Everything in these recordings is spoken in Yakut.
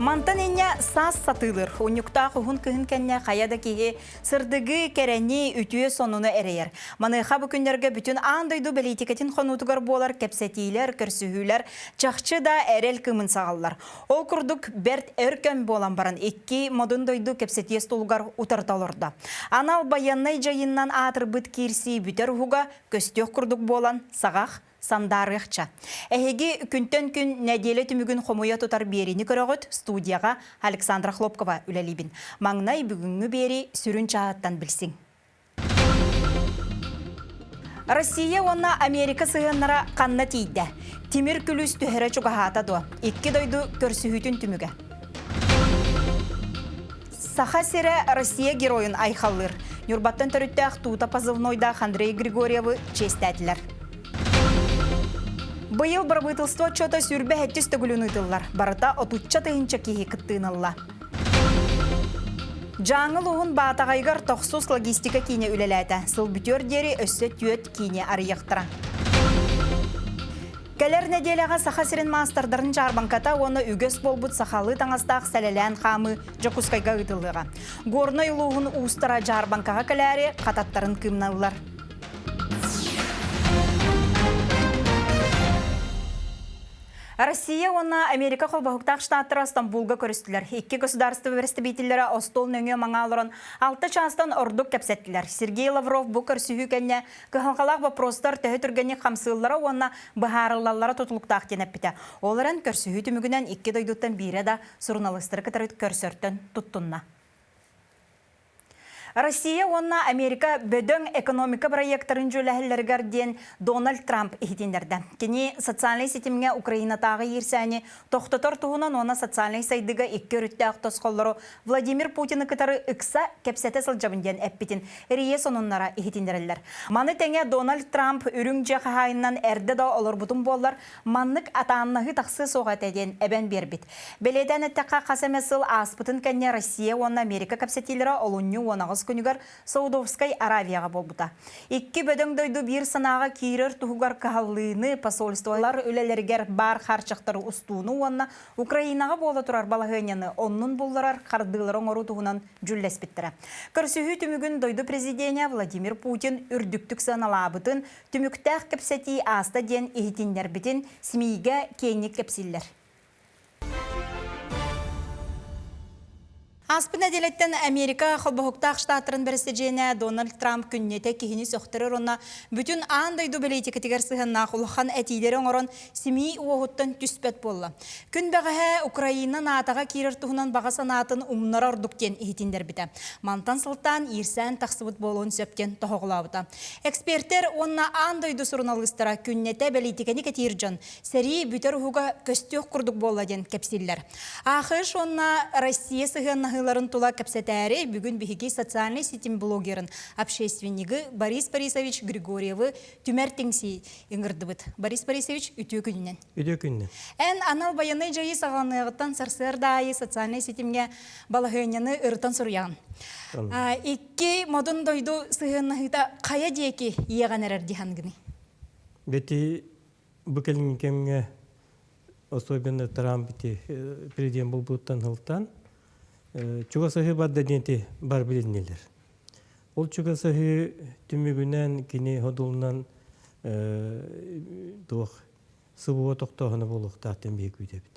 Мантан инньэ саас сатыылыр, унньуктаах уһун кыһын кэннэ хайа да киһи сырдыгы, кэрэни, үтүө сонуну эрэйэр. Маныаха бу күннэргэ бүтүн аан дойду бэлиитикэтин хонуутугар буолар кэпсэтиилэр, көрсүһүүлэр чахчы да эрэл кыымын саҕаллар. Ол курдук бэрт өр кэм буолан баран икки модун дойду кэпсэтии остуолугар утарыта олордо. Анал байыаннай дьайыыннан аатырбыт киирсии бүтэр уһуга көстүөх курдук буолан саҕах сандаарыахча. Эһиги күнтэн күн нэдиэлэ түмүгүн хомуйа тутар биэриини көрөҕүт, студияҕа Александра Хлопкова үлэлиибин. Маҥнай бүгүҥҥү биэрии сүрүн чааһыттан билсиҥ. Россия уонна Америка сыһыаннара ханна тиийдэ? Тимир күлүүс түһэрэ чугаһаата дуо? Икки дойду көрсүһүүтүн түмүгэ. Саха сирэ Россия геройун айхаллыыр. Ньурбаттан төрүттээх Тута позывнойдаах Андрей Григорьевы чиэстээтилэр. Быйыл бырабыытылство отчуота сүүрбэ сэттис төгүлүн ыытыллар. Барыта отучча тыһыынча киһи кыттыыны ылла. Дьааҥы улууһун Баатаҕайыгар тохсус логистика киинэ үлэлээтэ. Сыл бүтүөр диэри өссө түөрт киинэ арыйыахтара. Кэлэр нэдиэлэҕэ Саха сирин маастардарын дьаарбаҥката уонна үгэс буолбут сахалыы таҥастаах сэлэлээн хаамыы Дьокуускайга ыытыллыаҕа. Горнай улууһун уустара дьаарбаҥкаҕа кэлээри хататтарын кыымналлар. Россия уонна Америка холбоһуктаах штаттара Стамбулга көрүстүлэр. Икки государство бэрэстэбиитэллэрэ остуол нөҥүө маҥаа олорон алта чаастан ордук кэпсэттилэр. Сергей Лавров бу көрсүһүү кэннэ кыһалҕалаах боппуруостар төһө түргэнник хамсыыллара уонна быһаарыллаллара тутулуктаах диэн эппитэ. Ол эрэн көрсүһүү түмүгүнэн икки дойдуттан биирэ да суруналыыстары кытары көрсөртөн туттунна. Россия уонна Америка бөдөҥ экономика проектарын дьүүлэһэллэригэр диэн Дональд Трамп иһитиннэрдэ. Кини социальнай ситимҥэ Украинатааҕы иирсээни тохтотор туһунан уонна социальнай сайдыыга икки өрүттээх тосхоллору Владимир Путины кытары ыкса кэпсэтэ сылдьабын диэн эппитин РИА сонуннара иһитиннэрэллэр. Маны тэҥэ Дональд Трамп үрүҥ дьиэ хаһаайынынан эрдэ да олорбутум буоллар, маннык атааннаһыы тахсыа суох этэ диэн эбэн биэрбит. Бэлиэтээн эттэххэ, хас эмэ сыл ааспытын кэннэ Россия уонна Америка кэпсэтиилэрэ олунньу 18 күнүгэр Саудовскай Аравияҕа буолбута. Икки бөдөҥ дойду биир санааҕа киирэр туһугар кыһаллыыны, посольстволар үлэлэригэр баар хаарчахтары устууну уонна Украинаҕа буола турар балаһыанньаны оннун булларар хардыылары оҥоруу туһунан дьүүллэспиттэрэ. Көрсүһүү түмүгүн дойду президенэ Владимир Путин үрдүктүк сыаналаабытын, Түмүктээх кэпсэтии ааста диэн иһитиннэрбитин СМИ-гэ киэҥник кэпсииллэр. Ааспыт нэдиэлэттэн Америка Холбоһуктаах Штаттарын бэрэсидьиэнэ Дональд Трамп күннэтэ киһини сөхтөрөр уонна бүтүн аан дойду бэлиитикэтигэр сыһыаннаах улахан этиилэри оҥорон СМИ уоһуттан түспэт буолла. Күн бэҕэһээ Украина НАТО-ҕа киирэр туһунан баҕа санаатын умнара ордук диэн иһитиннэрбитэ. Мантан сылтаан иирсээн тахсыбыт буолуон сөп диэн тоһоҕолообута. Экспертэр уонна аан дойду суруналыыстара күннэтэ бэлиитикэни кэтиир дьон сэрии бүтэр уһуга көстүөх курдук буолла диэн кэпсииллэр. АХШ уонна Россия сыһыаннаһыыларын тула кэпсэтээри бүгүн биһиги социальнай ситим блогерын, общественнигы Борис Борисович Григорьевы түмэр тиҥсии ыҥырдыбыт. Борис Борисович, үтүө күнүнэн. Үтүө күнүнэн. Эн анал байыаннай дьайыы саҕаланыаҕыттан сарсыарда аайы социальнай ситимҥэ балаһыанньаны ырытан суруйаҕын. Икки модун дойду сыһыаннаһыыта хайа диэки иэҕэн эрэр дии саныгыный? Бити бу кэлиҥҥи кэмҥэ особенно Трамп ити президент буолбуттан сылтан чугасаһыы барда диэн бар билиннилэр. Ол чугасаһыы түмүгүнэн кини ходулунан туох сыбыа тохтооһуна буолуохтаах диэн биһиги күүтэбит.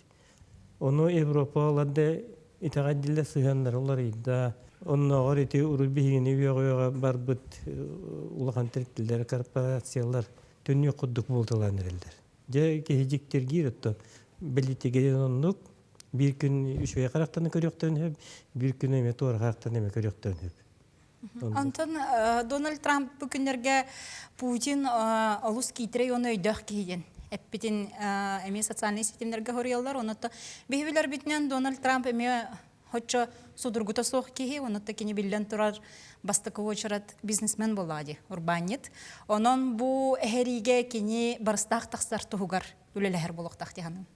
Ону Европалар да итэҕэйдилэр сыһыаннара уларыйда. Оннооҕор ити урут биһигини үөҕэ-үөҕэ барбыт улахан тэрилтэлэр, корпорациялар төннүөх курдук буолталаан эрэллэр. Дьэ киһи дьиктиргиир оттон бэлитигэ оннук биир күн үчүгэй харахтан көрүөхтэрин сөп, биир күн эмиэ туора харахтан эмиэ көрүөхтэрин сөп. Онтон Дональд Трамп бу күннэргэ Путин олус киитирэй уонна өйдөөх киһи диэн эппитин эмиэ социальнай ситимнэргэ хоруйаллар. Онон биһи билэрбитинэн Дональд Трамп эмиэ хоччо судургута суох киһи, онон кини биллэн турар бастакы уочарат бизнесмен буоллаҕа дии, урбаанньыт. Онон бу эһэриигэ кини барыстаах тахсар туһугар үлэлэһэр буолуохтаах дии саныыбын.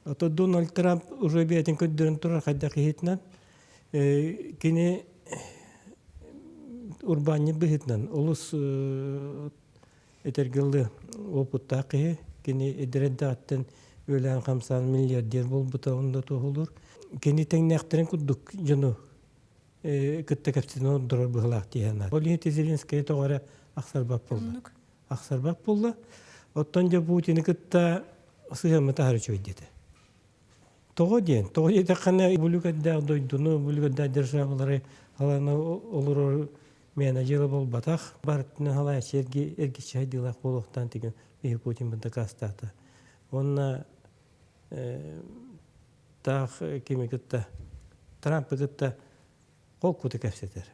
Ото Дональд Трамп уже бэйэтин көрдөрөн турар хайдах киһитинэн кини урбаанньыт быһыытынан олус этэргэ опыттаах киһи. Кини эдэр эрдэҕиттэн үлэлээн-хамсаан миллиардер буолбута онно туоһулуур. Кини тэҥнээхтэрин курдук дьону кытта кэпсэтэн ордорор быһылаах дии санаат. Ол иһин Зеленскэй тоҕо эрэ ахсарбат буолла. Ахсарбат буолла. Оттон дьэ Путины кытта сыһыаммыт аһары үчүгэй диэтэ. Тоҕо диэн? Тоҕо диэтэххинэ бүлүкэрдээх дойдуну, бүлүкэрдээх державалары алана олорор мээнэ дьыала буолбатах. Барытын халааччы эргиччи сайдыылаах буолуохтаан тигин биһи Путин дакаастаата. Уонна таах кими кытта Трампы кытта холкуту кэпсэтэр.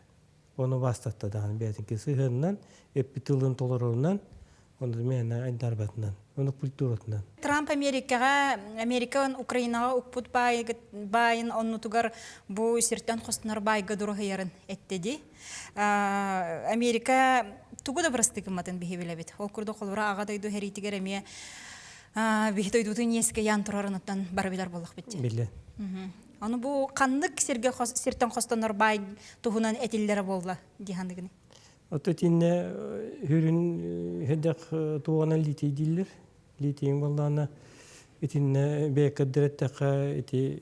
Ону бастатта даҕаны бэйэтин сыһыанынан, эппит тылын толорорунан, ону мээнэ айдарбатынан, ону культуратынан. Трамп Америкаҕа, Америка Украинаҕа укпут баайын оннутугар бу сиртэн хостонор баайга дуруһуйарын этте дии. Америка тугу да бырастыы гымматын биһи билэбит. Ол курдук холобура аҕа дойду сэриитигэр эмиэ биһи дойдутун иэскэ ян турарыныттан бары билэр буоллахпыт дии. Билэ. Аны бу ханнык сиргэ сиртэн хостонор баай туһунан этиллэрэ буолла дии ханыгыный? Ото итиннэ хүрүн хэдэх туоҕунан литий дииллэр. Литийин буоллаҕына итиннэ бэйэккэрдэр ити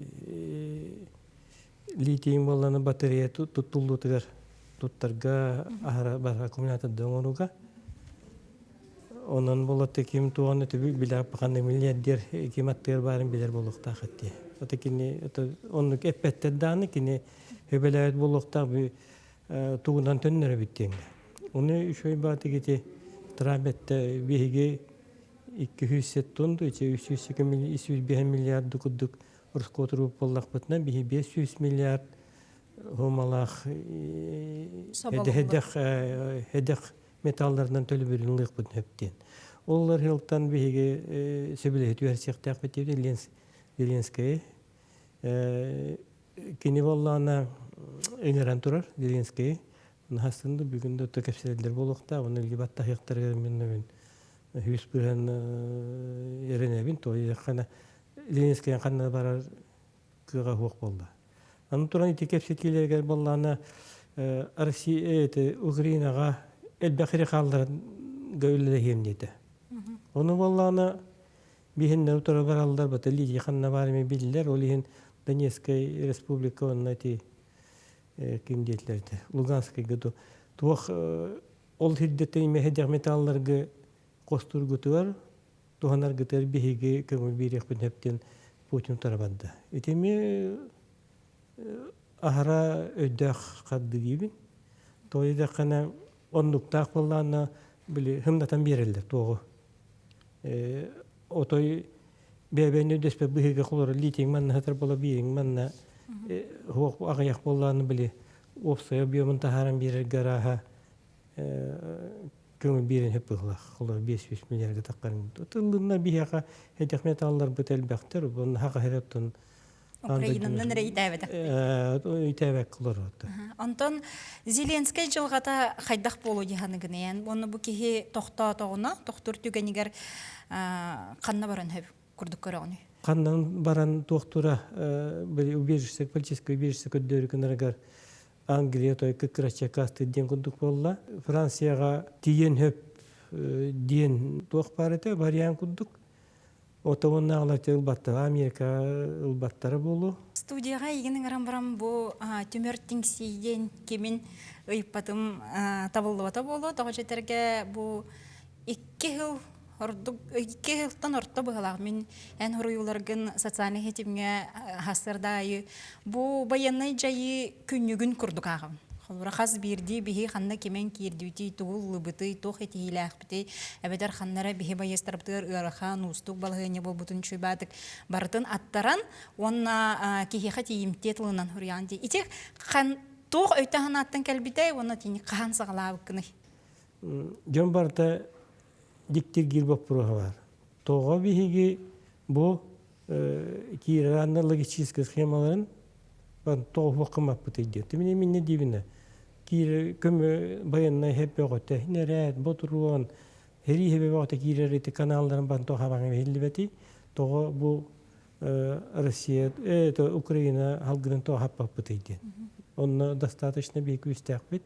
литийин буоллаҕына батарея туттуллуутугар туттарга аһара бар аккумуляторда оҥорууга. Онон буолла ким туоҕун өтүбү билэр ханнык миллиардер ким аттыгар баарын билэр буолуохтаах этти. Ото кини оннук эппэттэр даҕаны кини хөбөлөөбүт буолуохтаах тугунан төннөрөбүт диэҥҥэ. Ону үчүгэй баатык ити Трамп этте биһиги 200 тонн 305 миллиард курдук ороскуотурбут буоллахпытына биһи 500 миллиард хомалаах эдэх эдэх металларынан төлөбүрүн ылыахпытын сөп диэн. Ол ыһылтан биһиги сөбүлэһи түһэрсиэхтээхпит диэбит Зеленскэй. Кини буоллаҕына ыҥыран турар Зеленскэйи. Наһастын да бүгүн да кэпсэтэллэр буолуохтаах. Оны илги баттаһыахтарыгар мин үс быһан эрэнэбин. Тоҕо Зеленскэйин ханна барар кыаҕа суох буолла. Аны туран ити кэпсэтиилэригэр буоллаҕына Россия это Украинаҕа элбэх ири хаалларга үлэлэһиэм диэтэ. Ону буоллаҕына биһиннэр утары бараллар, бата Лидия ханна баар эми биллэр, ол иһин Донецкай республика онно ити ким диэтилэр этэ, Луганскайга ду туох ол сирдэртэн имэһэдэх металларга хостуургутугар туһанаргытыгар биһиги көҥүл биэриэхпит сөп диэн Путин утара барда. Ити эмиэ аһара өйдөөх харды диибин. Тоҕо диэтэххинэ оннуктаах буоллаҕына били хымнатан биэрэллэр туоҕу. Отой бэйэбэни өйдөспөт быһыыга холоро литиҥ манна сытар буола биириҥ манна суох аҕыйах буоллаҕына били уопсай объемун таһааран биэрэргэ арааһа көҥүл биэрэн сөп быһыылаах. Холор 500 миллиарга таххарын. Тыллынна биһиэхэ этэх металларбыт элбэхтэр. Уонна хаха оттон Украинанан эрэ итээбэтэх. Итээбэк олоротто. Онтон Зеленскэй дьылҕата хайдах буолуо дии саныгыныйан? Уонна бу киһи тохтоотоҕуна, тохтуур түгэнигэр ханна баран сөп курдук көрөҕүнүй? Ханнан баран туохтура убежище, политическое убежище көрдөөрү гынарыгар Англия той кыккырачча диэн курдук буолла. Францияҕа тиийэн хөп диэн туох баар этэ, вариант курдук. Отоҕуннааҕылар ылбаттара, Америка ылбаттара буолуо. Студияҕа эйигин ыҥыран баран бу түмэр тиҥсий диэн кимин ыйыппатым табыллыбата буолуо. Тоҕо дьэтэргэ бу икки сыл ордук икки сылтан орто быһалаах мин эн хоруйууларгын социальнай ситимҥэ хастарда аайы бу байыаннай дьайыы күннүгүн курдук ааҕабын. Холобура хас биирдии биһи ханна кимэн киирдибитий, тугу ыллыбытый, туох этиһиилээхпитий, эбэтэр ханнара биһи байыастарбытыгар ыарахан, уустук балаһыанньа буолбутун чуйбаатык барытын аттаран уонна киһиэхэ тиийимтиэ тылынан суруйаҕын дии. Ити хан туох өйтөн санааттан кэлбитэй уонна тини хаһан саҕалаабыккыный? Дьон барыта диктиргиир боппуруоһа баар. Тоҕо биһиги бу киирэр анна логистическай схемаларын тоҕо суох гыммаппытый диэн. Тимини минне диибинэ киирэр көмө байыаннай хэп бөҕөтө нэрээт ботуруон сэрии хэбэ бөҕөтө киирэр ити каналларын бан тоҕо хабаҥа иһиллибэтий тоҕо бу Россия это Украина халгынын тоҕо хаппаппытый диэн. Онно достаточно биир күүстээхпит.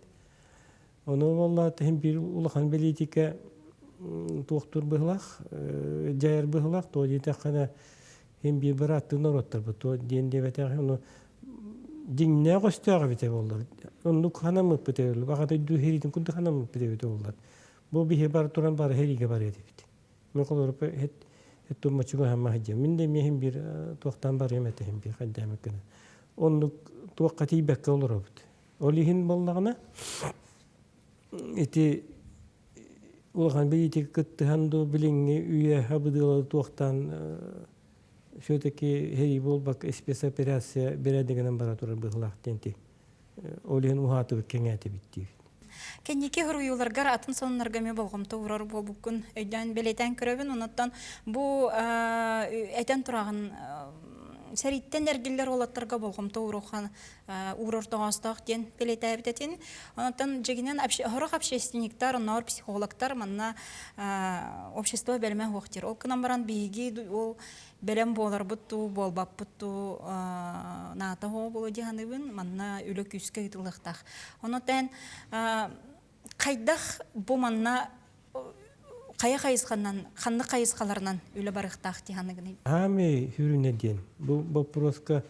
Ону буолла иһин биир улахан бэлиитикэ туохтуур быһылаах, дьайар быһылаах, тоҕо диэтэххинэ. Хин биир бырааттыы норуоттарбыт туо диэн диэбэтэх ону дьиҥнээх өстөөх эбитэ буоллар. Оннук ханаммыппыт эбит. Баҕа дойду хириитин курдук ханаммыппыт эбитэ буоллар. Бу биһи бар туран бары хэриигэ барыа этибит. Мен холоруп эт туммачуга хамма хадьа. Мин де миэхин бир туохтан барыам этэ бир хайдаамык гына. Оннук туохха тиийбэккэ олоробут. Ол иһин буоллаҕына ити улахан бэлиитикэ кыттыһан дуу билиҥҥи үйэ хабыдыала туохтаан все-таки сэрии буолбакка спецоперация бэрээдэгинэн бара турар быһыылаах диэн ол иһин уһаатыбыт кэҥээтибит диибит. Кэнники суруйууларгар атын сонуннарга эмиэ болҕомто уурар буолбуккун өйдөөн бэлиэтээн көрөбүн. Онуттан бу этэн тураҕын сэрииттэн эргиллэр уолаттарга болҕомто ууруохха уурар тоҕоостоох диэн бэлиэтээбит этин. Онтон дьигинэн сорох общественниктар, онноор психологтар манна общество бэлэмэ суох диир. Ол гынан баран биһиги ол бэлэм буоларбыт дуу, буолбаппыт дуу наата суох буолуо дии саныыбын. Манна үлэ күүскэ ыытыллыахтаах. Онон хайдах бу манна хайа хайысханан, ханнык хайысхаларынан үлэ барыахтаах дии саныгыный? Аами сүрүнэ диэн бу боппуруоска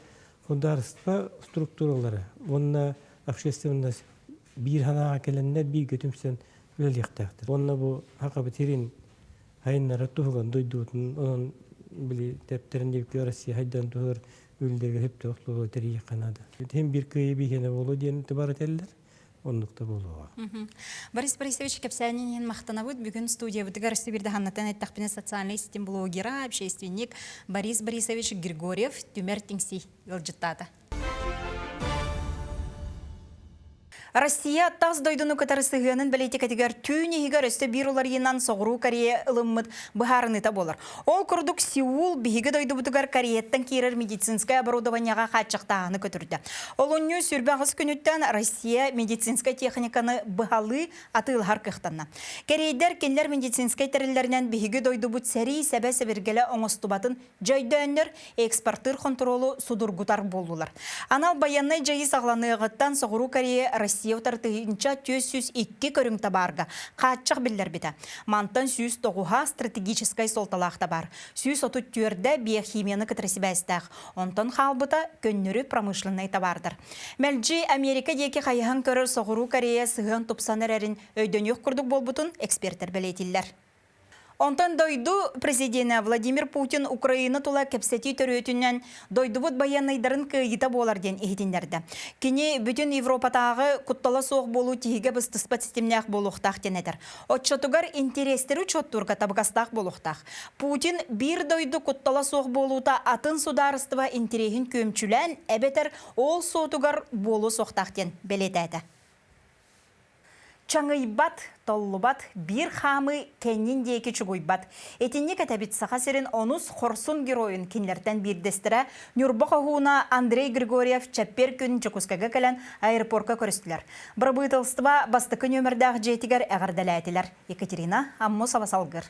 государство структуралара уонна общественность биир санааҕа кэлэннэр бииргэ түмсэн үлэлиэхтээхтэр. Уонна бу Хакабыт сирин айыннара туһугар дойдубутун онон били тэптэрин диэки Россия хайдан туһугар үлэлэргэ сөптөөх условия тэрийиэххэ наада. Итин биир кыайыы биһиэнэ буолуо диэн бар этэллэр. Оннук да буолуоҕа. Борис Борисович кэпсээнин иһин махтанабыт. Бүгүн студиябытыгар Сибирдаһаннатан эттэхпинэ социальнай ситим блогера, общественник Борис Борисович Григорьев түмэр тиҥсий ыалдьыттаата. Россия тас дойдуну кытары сыһыанын бэлиитикэтигэр түүн иһигэр өссө биир уларыйынан Соҕуруу Корея ылыммыт быһаарыныыта буолар. Ол курдук Сеул биһиги дойдубутугар Кореяттан киирэр медицинскэй оборудованиеҕа хааччахтааһыны көтүрдэ. Олунньу 28 күнүттэн Россия медицинскэй техниканы быһалыы атыылаһар кыахтанна. Кэриэйдэр кинилэр медицинскэй тэриллэринэн биһиги дойдубут сэрии сэбэ-сэбиргэлэ оҥостубатын дьөйдөөннөр экспортыыр хонтуруолу судургутар буоллулар. Анал байыаннай дьайыы саҕаланыаҕыттан Соҕуруу Корея Россия утары 1402 көрүҥ табаарга хааччах биллэрбитэ. Мантан 109-а стратегическай суолталаах табаар, 134-дэ биохимияны кытары сибээстээх, онтон хаалбыта көннөрү промышленнай табаардар. Мэлдьи Америка диэки хайыһан көрөр Соҕуруу Корея сыһыан тупсан эрэрин өйдөнүөх курдук буолбутун экспертэр бэлиэтииллэр. Онтон дойду президенэ Владимир Путин Украина тула кэпсэтии төрүөтүнэн дойдубут байыаннайдарын кыайыыта буолар диэн иһитиннэрдэ. Кини бүтүн Европатааҕы куттала суох буолуу тиһигэ быстыспат ситимнээх буолуохтаах диэн этэр. Оччотугар интэриэстэри учуоттуурга табыгастаах буолуохтаах. Путин биир дойду куттала суох буолуута атын судаарыстыба интэриэһин күөмчүлээн эбэтэр ол суотугар буолуо суохтаах диэн бэлиэтээтэ. Чаҥыйбат, толлубат, биир хаамыы кэннин диэки чугуйбат. Итинник этэбит Саха сирин онус хорсун геройун кинилэртэн биирдэстэрэ Ньурба хоһууна Андрей Григорьев чэппиэр күн Дьокуускайга кэлэн аэропорка көрүстүлэр. Бырабыыталыстыба бастакы нүөмэрдээх дьиэтигэр эҕэрдэлээтилэр. Екатерина Аммосова салгыр.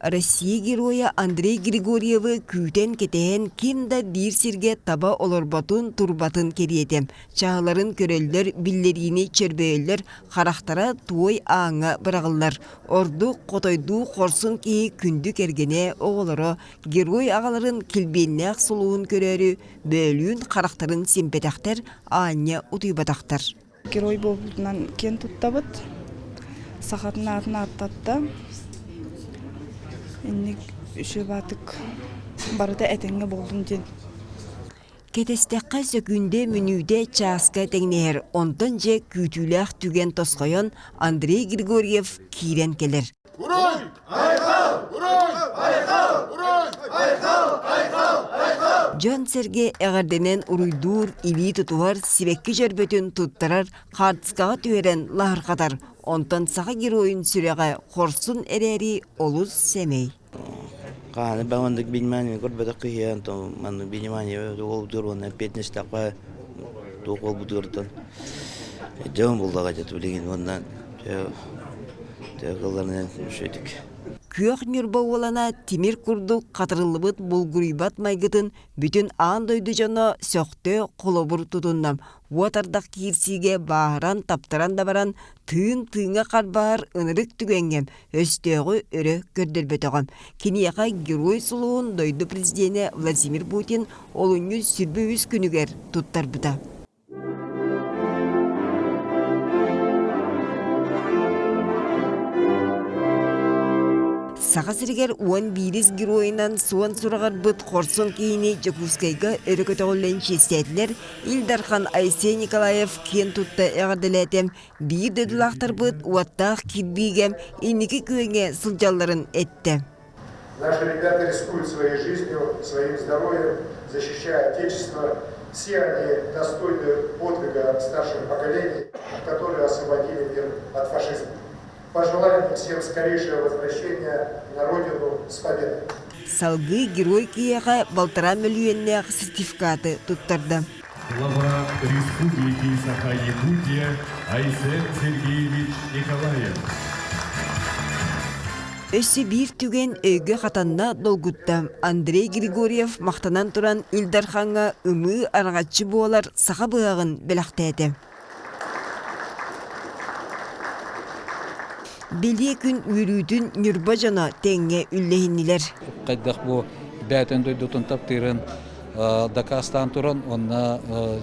Россия Геройа Андрей Григорьевы күүтэн-кэтэһэн ким да биир сиргэ таба олорботун, турбатын кэриэтэ. Чаһыларын көрөллөр, биллэриини чөрбөйөллөр, харахтара туой ааҥҥа быраҕыллар. Ордук хотойдуу хорсун киһи күндү кэргэнэ, оҕолоро герой аҕаларын килбиэннээх сулуһун көрөөрү бөөлүүн харахтарын симпэтэхтэр, аанньа утуйбатахтар. Герой буолбутунан киэн туттабыт. Сахатын аатын ааттатта. Инник үчүгэй барыта этэҥҥэ буоллун диэн. Кэтэстэххэ сөкүүндэ мүнүүтэ чааска тэҥнэһэр, онтон дьэ күүтүүлээх түгэн тосхойон Андрей Григорьев киирэн кэлэр. Уруй! Айхал! Уруй! Айхал! Уруй! Айхал! Айхал! Айхал! Дьон-сэргэ эҕэрдэнэн уруйдуур, илии тутуһар, сибэкки дьөрбөтүн туттарар, хаартыскаҕа түһэрэн лаһырҕатар. Онтон саха геройун сүрэҕэ хорсун эрээри олус сэмэй. Хааны баҕандык внимание көрбөтөх киһи онтон маннык внимание уолбутугар уонна эппиэтинэстэххэ туох уолбутугартан дьон буллаҕа дьэ билигин уонна Тыа кылларынан үчүгэйдик. Күөх Ньурба уолана тимир курдук хатырыллыбыт булгуруйбат майгытын бүтүн аан дойду дьоно сөхтө, холобур тутунна. Уот ардах киирсиигэ бааһыран, таптаран да баран, тыын тыыҥа харбаһар ынырык түгэҥҥэ өстөөҕү өрө көрдөрбөтөҕө. Киниэхэ Герой сулуһун дойду президенэ Владимир Путин олунньу 23 күнүгэр туттарбыта. Саха сиригэр 11-ис геройунан суон сураҕырбыт хорсун киһини Дьокуускайга өрө көтөҕүллэн чиэстээтилэр Ил Дархан Айсен Николаев киэн тутта эҕэрдэлээтэ. Биир дойдулаахтарбыт уоттаах кирбиигэ инники күөҥҥэ сылдьалларын эттэ. Наши ребята рискуют своей жизнью, своим здоровьем, защищая Отечество. Все они достойны подвига старших поколений, которые освободили мир от фашизма. Пожелаем им всем скорейшего возвращения на родину с победой! Салгыы Герой киһиэхэ балтараа мөлүйүөннээх сертификаты туттарда. Глава Республики Саха-Якутия Айсен Сергеевич Николаев. Өссө биир түгэн өйгө хатанна долгутта. Андрей Григорьев махтанан туран Ил Дархаҥҥа ымыы араҥаччы буолар саха быһаҕын бэлэхтээтэ. Бэлиэ күн үөрүүтүн Ньурба дьоно тэҥҥэ үллэһиннилэр. Хайдах бу бээтин дойдутун таптыырын дакаастаан туран, онно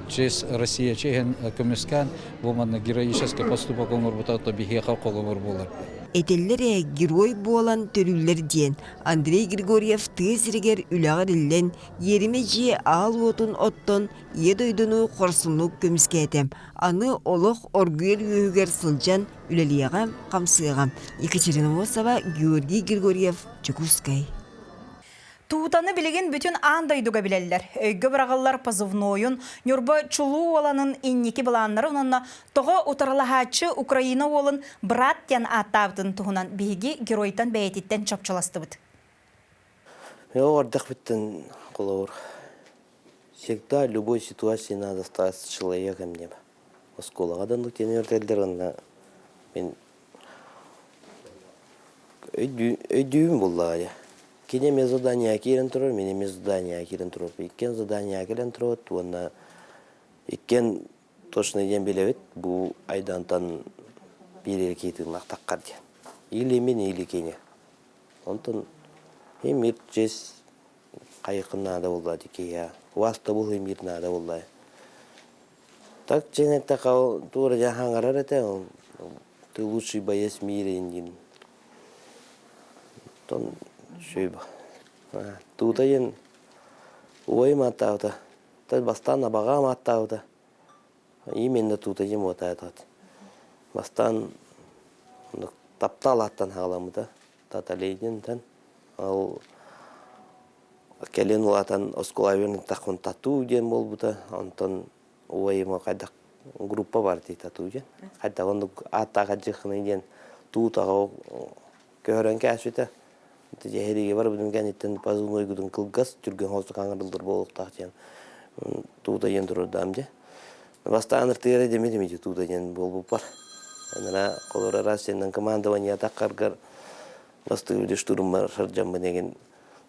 честь Россия чеһин көмүскээн, бу манна героический поступок оҥорбута биһиэхэ холобур буолар. Этэллэр ээ, герой буолан төрүүллэр диэн. Андрей Григорьев тыа сиригэр үлэҕэр иллэн, иэримэ дьиэ аал уотун оттон, Ийэ дойдуну хорсуннук көмүскээтэ. Аны олох оргуйар үөһүгэр сылдьан үлэлиэҕэ, хамсыаҕа. Екатерина Мосова, Георгий Григорьев, Дьокуускай. Туутаны билигин бүтүн аан дойдуга билэллэр. Өйгө быраҕыллар позывнойун, Ньурба чулуу уоланын инники былааннары ононно тоҕо утарылаһааччы Украина уолун брат диэн ааттаабытын туһунан биһиги геройтан бэйэтиттэн чопчуластыбыт. Оҕордохпуттан холобур Всегда любой ситуации надо остаться человеком деп. Оскуолаҕа да оннук диэн үөрэтэллэр уонна мин өйдүүбүн буллаҕа дии. Кини эмиэ заданиеҕа киирэн турар, мин эмиэ заданиеҕа киирэн турар. Иккиэн заданиеҕа кэлэн турабыт уонна иккиэн точно диэн билэбит бу айдантан биир эрэ киһи тыыннаахтаххар диэн. Или мин, или кини. Онтон мир честь хайыххын наада буолла ити киһиэхэ убаастабыл имиир наада буолла так дьиҥ эттэххэ ол туора дьэ хаҥарар этэ ол ты лучший боец в мире диин оттон үчүгэй туута диэн убайым ааттаабыта бастаан абаҕаам ааттаабыта именно туута диэн буотаатаҕыт бастаан таптал ааттан хаҕаламмыта Таталейнинтан ол кэлин улаатан оскуолабын таххын тату диэн буолбута онтон убайым хайдах группа бар дии тату диэн хайдах оннук ааттаах дьыххыный диэн туутаҕа көһөрөн кээспитэ дьэһиригэ барбытым кэнниттэн позывнойгутун кылгас түргэн холсук аҥардыллар буолуохтаах диэн туута диэн турардаам дьэ бастаан ыртыгара дэмитим ити туута диэн буолбуппар анара холор араас командование таххаргар бастыгы штурммар саржаммын эгин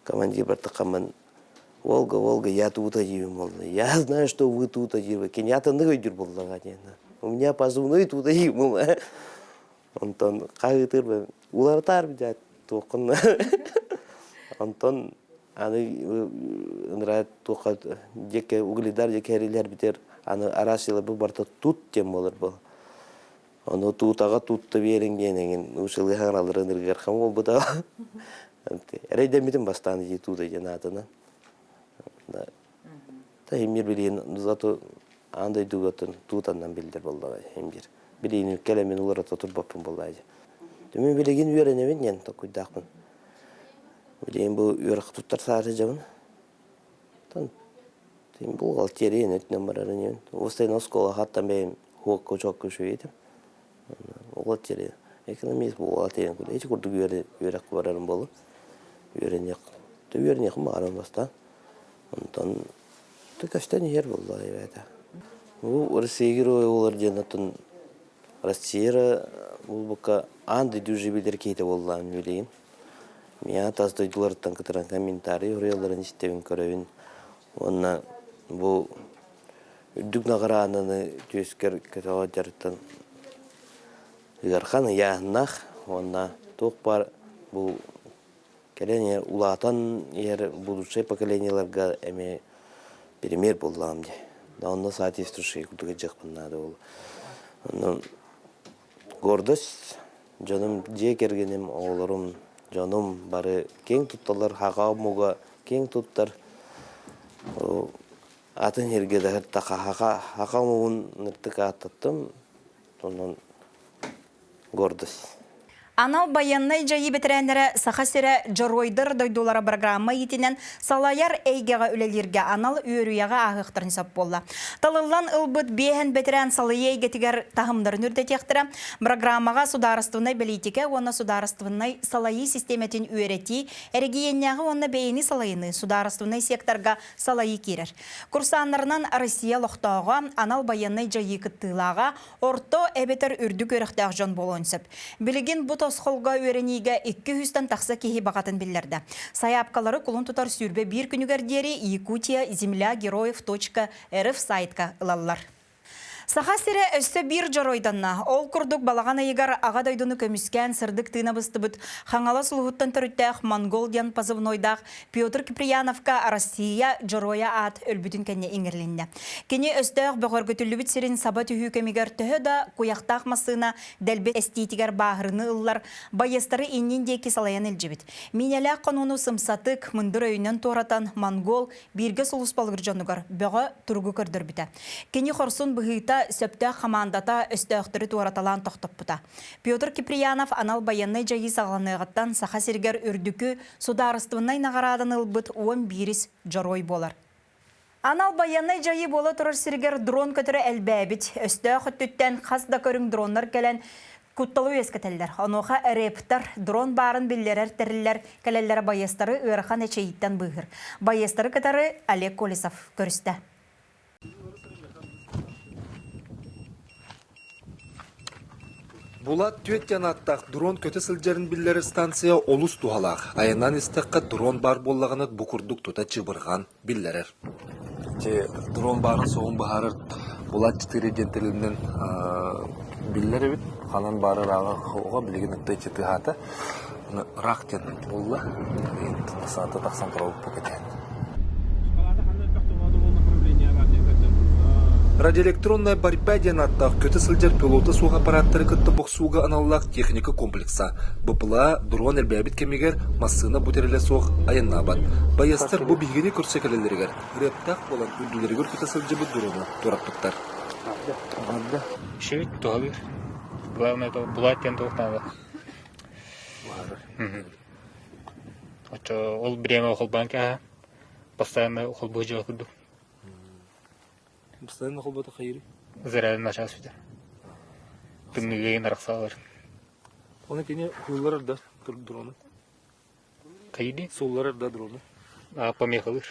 командир бартахаммын Волга, Волга, я тута диибин буолла. Я знаю, что вы тута диибин. Кенятаннык өйдүүр буоллаҕа диэн. У меня позывной тута диибин буолла. Онтон хаһыытыр уларытаар дьэ туоххун. Онтон аны ыныраа туохха дьэкэ угледар дьэкэ эрилэр битер аны араас бу барыта тут диэн буолар бу. Ону туутаҕа туутта биэриҥ диэн эҥин уучалыы хаҥаралларын ырыгархан буолбута. Эрэйдэммитим бастаан ити туута диэн аатынан. Та химмир билиин зато аан дойдугатын туутаннан биллэр буоллаҕа химмир. Билиини кэлэмин уларата турбаппын буоллаа дии. Түмүн билигин үөрэнэбин диэн толкуйдаахпын. Билигин бу үөрэх туттар саары дьабын. Тон бухгалтерия өтүнэн барарын иһин. Уостайын оскуола хаттан бэйэм хуокка учуокка үчүгэй Бухгалтерия. Экономист бухгалтерия курдук. Ити курдук үөрэх барарым буолла. Үөрэниэх. Үөрэниэхим баҕарым бастаан. Онтон көстөн иһэр буолла эбээтэ. Бу Россия геройа буолар диэн оттон Россия булбукка аан дойду уже билэр киһитэ буоллаан билигин. Миэхэ тас дойдуларыттан кытаран комментарий суруйалларын истэбин, көрөбүн. Уонна бу үрдүк наҕарааданы түөскэр көтөҕө дьарыктан ыарахан ыйааһыннаах уонна туох баар бу кэлэн иһэр улаатан иһэр будущее поколениеларга эмиэ пример буоллаҕым дии. Да онно соответствующий курдук дьахпын наада ол. Онон гордость дьонум дьиэ кэргэним, оҕолорум, дьонум бары киэҥ тутталлар, хаҕа омуга киэҥ туттар. Атын сиргэ да хаха омугун ыртык ааттаттым. Онон гордость. Анал байыаннай дьайыы бэтэрээннэрэ Саха сирэ Дьоруойдар дойдулара программа иитинэн салайар эйгэҕэ үлэлииргэ анал үөрүйэҕи ааһыахтарын сөп буолла. Талыллан ылбыт биэһэн бэтэрээн салайыы эйгэтигэр таһымнарын үрдэтиэхтэрэ. Программаҕа судаарыстыбаннай бэлиитикэ уонна судаарыстыбаннай салайыы систиэмэтин үөрэтии, эрэгийиэннээҕи уонна бэйэни салайыныы судаарыстыбаннай секторга салайыы киирэр. Курсааннарынан Россия олохтооҕо, анал байыаннай дьайыы кыттыылааҕа, орто эбэтэр үрдүк үөрэхтээх дьон буолуон сөп. Билигин бу тосхолго үөрэниигэ 200-тэн тахса киһи баҕатын биллэрдэ. Сайаапкалары кулун тутар 21 күнүгэр диэри Якутия земля героев рф сайтка ылаллар. Саха сирэ өссө биир дьоруойданна. Ол курдук балаҕан ыйыгар Аҕа дойдуну көмүскээн сырдык тыына быстыбыт Хаҥалас улууһуттан төрүттээх Монгол диэн позывнойдаах Петр Киприяновка Россия Дьоруойа аат өлбүтүн кэннэ иҥэрилиннэ. Кини өстөөх бөҕөргөтүллүбүт сирин саба түһүү кэмигэр төһө да куйахтаах массыына дэлби эстиитигэр бааһырыны ыллар, байыастары иннин диэки салайан илдьибит. Миинэлээх хонууну сымсатык, мындыр өйүнэн туоратан, монгол бииргэ сулууспалыыр дьонугар бөҕө туругу көрдөрбүтэ. Кини хорсун быһыыта, сөптөөх хамаандата өстөөхтөрү туораталаан тохтоппута. Петр Киприянов анал байыаннай дьайыы саҕаланыаҕыттан Саха сиригэр үрдүкү судаарыстыбаннай наҕарааданы ылбыт 11-ис дьоруой буолар. Анал байыаннай дьайыы буола турар сиригэр дрон көтөрө элбээбит. Өстөөх өттүттэн хас да көрүҥ дроннар кэлэн кутталы үөскэтэллэр. Онуоха рэптэр дрон баарын биллэрэр тэриллэр кэлэллэрэ байыастары ыарахан эчэйииттэн быыһыр. Байыастары кытары Олег Колесов көрүстэ. Булат түөрт диэн ааттаах дрон көтө сылдьарын биллэрэр станция олус туһалаах. Айаннаан истэххэ дрон баар буоллаҕына бу курдук тута чыбырҕаан биллэрэр. Ити дрон баарын суоҕун быһаарар Булат 4 диэн тэрилинэн биллэр эбит. Ханан баара ырааҕа оҕо билигин ытта ити тыаһаата. Ыраах диэн буолла. Саата тахсан турабыт бу кэтээн. Радиоэлектронная борьба диэн ааттаах көтө сылдьар пилота суох аппараттары кытта бохсууга аналлаах техника комплекса. БПЛА дрон элбээбит кэмигэр массыына бу тэрилэ суох айаннаабат. Байыастар бу биһигини көрсө кэлэллэригэр ырыаптаах буолан үрдүлэригэр көтө сылдьыбыт дрону туораппыттар. Шевит туһалыыр. Главное это булат диэн туох наада. Оччо ол бириэмэ холбоон кээһэ постоянно холбуу дьиэ курдук. Постоянно холбото хайырый? Зарядын начаас бүтэр. Тымныыга арахсалар. Оны кини суулларар да дрону? Хайди? Суулларар да дрону? А, помехалыр.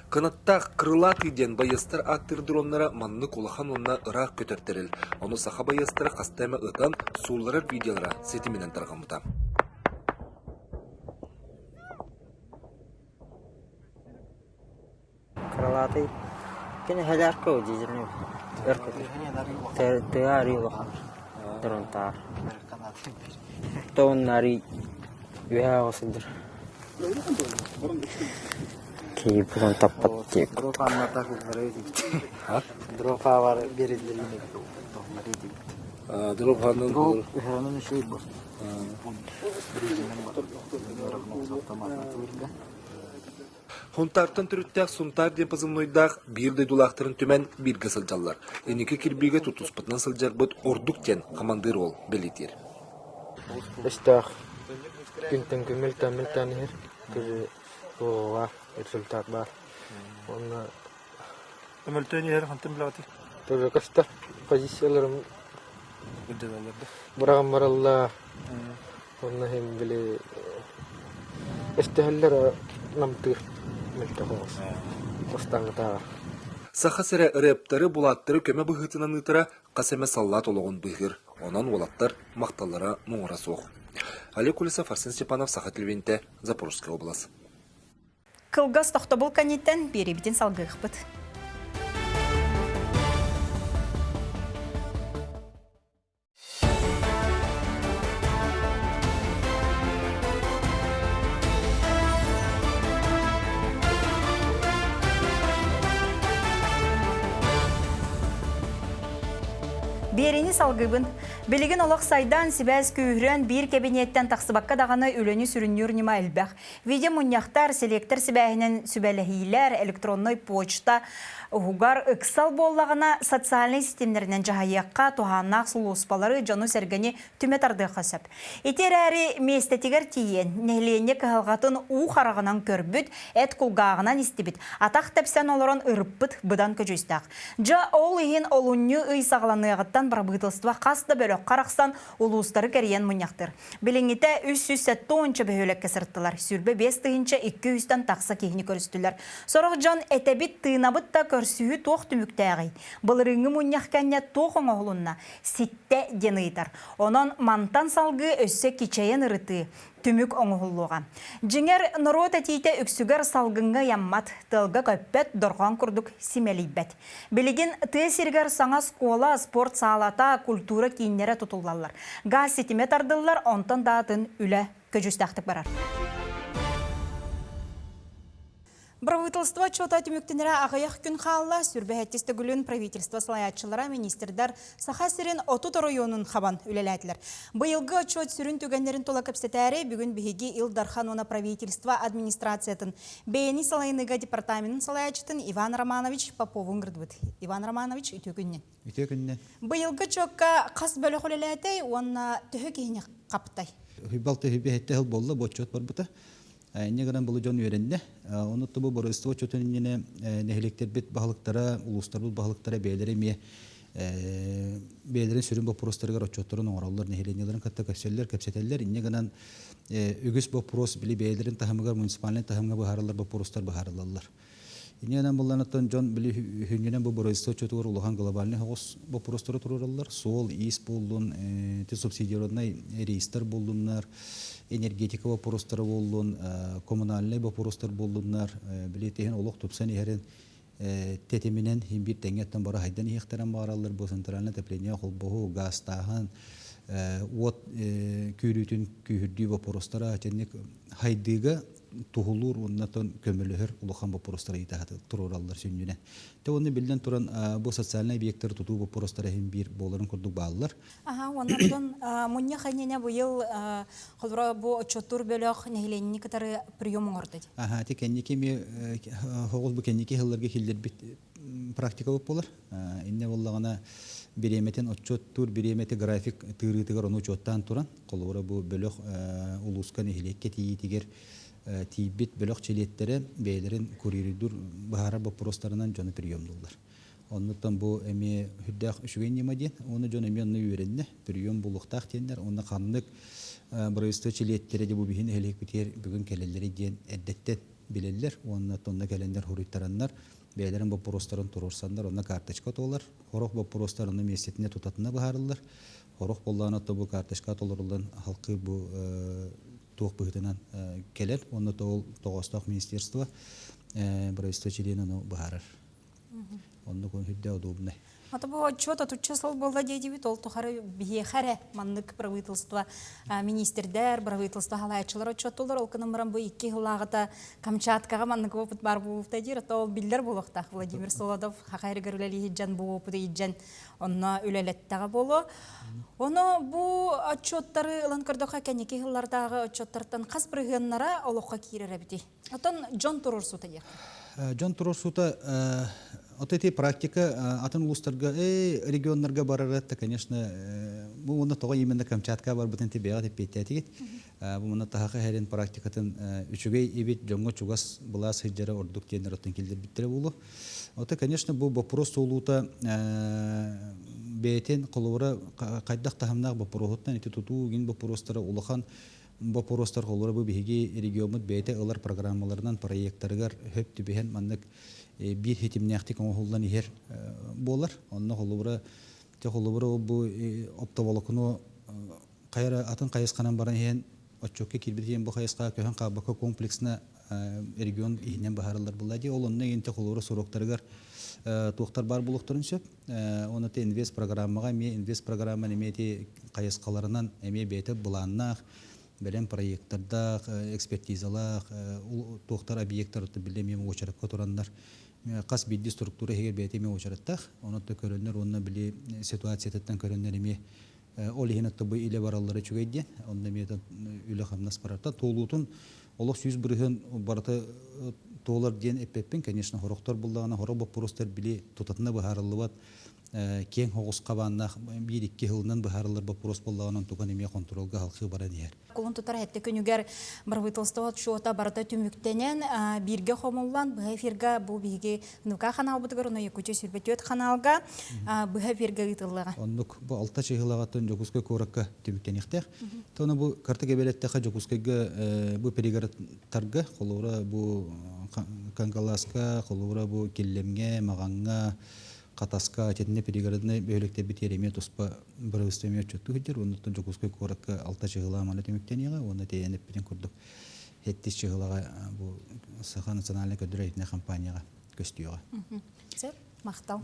Кынаттаах крылатый диэн байыастар ааттыыр дроннара маннык улахан уонна ыраах көтөр тэрил. Ону саха байыастара хаста эмэ ытан, суулларар видеолара ситиминэн тарҕаммыта. Крылатый кини эһэлээх дизельный өр көтөр. Тыа арыы улахан дронтаар. Тоон арыы үөһэ оҕо сылдьар. Киһи булан таппат диэк. Хунтаартан төрүттээх Сунтаар диэн позывнойдаах биир дойдулаахтарын түмэн бииргэ сылдьаллар. Инники кирбиигэ тутуспутунан сылдьарбыт ордук диэн хамандыыр уол бэлиэтиир. Өстөөх күнтэн күн мөлтөөн-мөлтөөн иһэр. Тоже буолуоҕа результат баар. Уонна Мөлтөөн иһэр хантан билэҕитий? Тоже көстөр позицияларым быраҕан бараллар. Онно иһин били өстөһөллөр намтыыр мөлтөх оҕус. Бастаҥҥытааҕар. Саха сирэ рэптары, булааттары көмө быһыытынан ыытара хас эмэ саллаат олоҕун быыһыыр. Онон уолаттар махталлара муҥура суох. Олег Колесов, Арсен Степанов, Саха телевидениетэ, Запорожская область. Кылгас тохтобул кэнниттэн биэриибитин салгыахпыт. Биэриини салгыыбын. Билигин олох сайдан, сибээс күүһүрэн, биир кэбиниэттэн тахсыбакка даҕаны үлэни сүрүннүүр ньыма элбэх. Видео мунньахтар, селектор сибээһинэн сүбэлэһиилэр, электроннай почта уһугар ыксал буоллаҕына социальнай ситимнэринэн дьаһайыахха, туһааннаах сулууспалары, дьону-сэргэни түмэ тардыахха сөп. Ити эрээри миэстэтигэр тиийэн, нэһилиэнньэ кыһалҕатын уу хараҕынан көрбүт, эт кулгааҕынан истибит, атах тэпсэн олорон ырыппыт быдан көдьүүстээх. Дьэ, ол иһин олунньу ый саҕаланыаҕыттан бырабыыталыстыба хас да бөлөххө арахсан улуустары кэрийэн мунньахтыыр. Билиҥҥитэ 370 бөһүөлэккэ сырыттылар, 25 200-тэн тахса киһини көрүстүлэр. Сорох дьон этэбит, тыынабыт да көрсүһүү туох түмүктээҕий? Былырыыҥҥы мунньах кэннэ туох оҥоһулунна? Ситтэ диэн ыйытар. Онон мантан салгыы өссө кичэйэн ырытыы, түмүк оҥоһуллуоҕа. Дьиҥэр, норуот этиитэ үксүгэр салгыҥҥа ыйаммат, тыалга көппөт, дорҕоон курдук симэлийбэт. Билигин тыа сиригэр саҥа оскуола, спорт саалата, культура кииннэрэ тутуллаллар. Газ ситимэ тардыллар, онтон да атын үлэ көдьүүстээхтик барар. Правительство отчета түмүктэнэрэ аҕыйах күн хаалла. Сүрбэһэттис төгүлүн правительство салайааччылара, министрдар Саха сирин 30 оройуонун хабан үлэлээтилэр. Быйылгы отчет сүрүн түгэннэрин тула кэпсэтээри бүгүн биһиги Ил Дархан уонна правительство администрациятын бэйэни салайыныыга департаменын салайааччытын Иван Романович Попову ыҥырдыбыт. Иван Романович, үтүө күннэн. Үтүө күннэн. Быйылгы отчуокка хас бөлөх үлэлээтэй уонна төһө киһини хаптай? Хүйбал төһүбэһэтте хыл болла бу отчет барбыта. Инньэ гынан бұл дьон үөрэннэ. Оны бу боройство отчетун иннинэ нэһилиэктэрбит баһылыктара, улуустарбыт баһылыктара бэйэлэрэ эмиэ бэйэлэрин сүрүн боппуруостарыгар отчуоттарын оҥороллор, нэһилиэнньэлэрин кытта көрсөллөр, кэпсэтэллэр. Инньэ гынан үгүс боппуруос били бэйэлэрин таһымыгар муниципальнай таһымҥа быһаарыллар боппуруостар быһаарыллаллар. Инньэ булланаттан дьон били үһүнньүнэн бу бырайыста отчуотугар улахан глобальный соҕус боппуруостары туруораллар. Суол, иис буоллун, субсидированнай рейстэр буоллуннар, энергетика боппуруостара буоллун, коммунальнай боппуруостар буоллуннар, били тиһин олох тупсан иһэрин тэтиминэн биир тэҥҥэ бара хайдан иһиэхтэрин баҕараллар. Бу центральное отопление холбоһу, гаастааһын, уот күүрүүтүн күүһүрдүү боппуруостара итинник хайдыыга туһулуур уонна көмөлөһөр улахан боппуруостары ыйытаһаты туруораллар сүнньүнэн. Те уонна биллэн туран бу социальнай объектары тутуу боппуруостара иһин биир буоларын курдук бааллар. Аха, уонна мунньах иннинэ быйыл холобура бу отчуоттуур бөлөх нэһилиэнньэни кытары прием оҥордо. Аха, ити кэнники эмиэ хоҕус бу кэнники сылларга киллэрбит практика буолар. Иннэ буоллаҕына бириэмэтин отчуоттуур бириэмэти график тыырыытыгар ону учуоттаан туран, холобура бу бөлөх улууска нэһилиэккэ тиийиитигэр тиийбит бөлөх чилиэттэрэ бэйэлэрин курьердуур быһаарар боппуруостарынан дьону приемнууллар. Оннуттан бу эмиэ үрдээх үчүгэй ньыма диэн, уонна дьон эмиэ онно үөрэннэ, прием буолуохтаах диэннэр, уонна ханнык бырайыста чилиэттэрэ дьэ бу биһи нэһилиэкпитигэр бүгүн кэлэллэрий диэн эрдэттэн билэллэр уонна тонна кэлэннэр хоруйтараннар бэйэлэрин боппуруостарын туруорсаннар онно карточка туолар, сорох боппуруостар онно миэстэтинэ тутатына быһаарыллар, сорох буоллаҕына бу карточка толоруллан халкы бу туох быһыытынан кэлэр уонна ол тоҕоостоох министерство правительство чилиэн ону быһаарар. Оннук үрдэ удобный. Ата бу отчет отучча сыл буолла диэдибит, ол тухары биһиэхэ эрэ маннык правительство министрдэр, правительство халааччылар отчуоттулар, ол гынан баран бу икки сыллааҕыта Камчаткаҕа маннык опыт баар буолбута диир, ото ол биллэр буолуохтаах Владимир Солодов хаха эригэр үлэлии сылдьан бу опыты илдьэн онно үлэлэттэҕэ буолуо. Ону бу отчуоттары ылан көрдөххө кэнники сыллардааҕы отчуоттартан хас бырыһыаннара олоххо киирэр эбитий? Оттон дьон туруорсуута диэх. Дьон туруорсуута вот эти практика атын улуустарга, регионнарга барара, конечно, бу уонна тоҕо именно Камчатка барбытын тибэҕэ эппиэттээтигит. Бу манна таһаха иһэрин практикатын үчүгэй эбит, дьоҥҥо чугас былаас сылдьара ордук диэн оттон киллэрбиттэрэ буолуо. Ото, конечно, бу вопрос туолуута бэйэтин холобура хайдах таһымнаах боппуруоһуттан ити тутуу гин боппуруостара улахан. боппуруостар холобура бу биһиги региоммут бэйэтэ ылар программаларынан проектарыгар хөп түбэһэн маннык биир хитимнээхтик оҥоһуллан иһэр буолар. Онно холобура те холобура бу оптоволокно хайара атын хайысханан баран иһэн отчуокка киирбит иһин бу хайысхаҕа көһөн хаалбакка комплексно регион иһинэн быһаарыллар буолла дии. Ол онно инте холобура суруктарыгар туохтар баар буолуохтарын сөп. Оны те инвест программаҕа эмиэ инвест программа эмиэ ити хайысхаларынан эмиэ бэйэтэ былааннаах бэлэм проекттардаах, экспертизалаах туохтар объекттар биллэ эмиэ уочаракка тураннар хас биирдии структура иһигэр бэйэтэ эмиэ уочараттаах. Онон көрөннөр уонна били ситуациятыттан көрөннөр эмиэ Ол иһин отто бу илэ бараллара үчүгэй диэн, онно эмиэ үлэ-хамнас барарта. Туолуутун олох 100% барыта туолар диэн эппэппин, конечно, хорохтор буллаҕына, хорох боппуруостар били тутатына быһаарыллыбат киэҥ оҕус хабааннаах биир-икки сылынан быһаарыллар боппуруос буоллаҕына, онтукан эмиэ хонтуруолга халхыы баран иһэр. Кулун тутар сэттэ күнүгэр правительство отчуота барыта түмүктэнэн, бииргэ хомуллан, быһа эфирга бу биһиги НУК ханаалбытыгар, уна Якутия 24 ханаалга быһа эфиргэ ыытыллыаҕа. Оннук бу алта чыһылаҕаттан Дьокуускай куоракка түмүктэниэхтээх. Тоно бу карта кэбэлэттэхэ Дьокуускайга бу перегородтарга, холобура бу Кангаласка, холобура бу Киллэмҥэ, Маҕаҥҥа, Хатаска, итиннэ пригороднай бөһүөлэктэрбит эмиэ туспа бырабыыталыстыба эмиэ отчуоттуу сылдьар. Оннуттан Дьокуускай куоракка алта чыһылаа маны түмүктэниэҕэ уонна тэйэн эппитин курдук сэттис чыһылаҕа бу Саха национальнай көрдөрөр иһитиннэр компанияҕа көстүөҕэ. Сөп, махтал.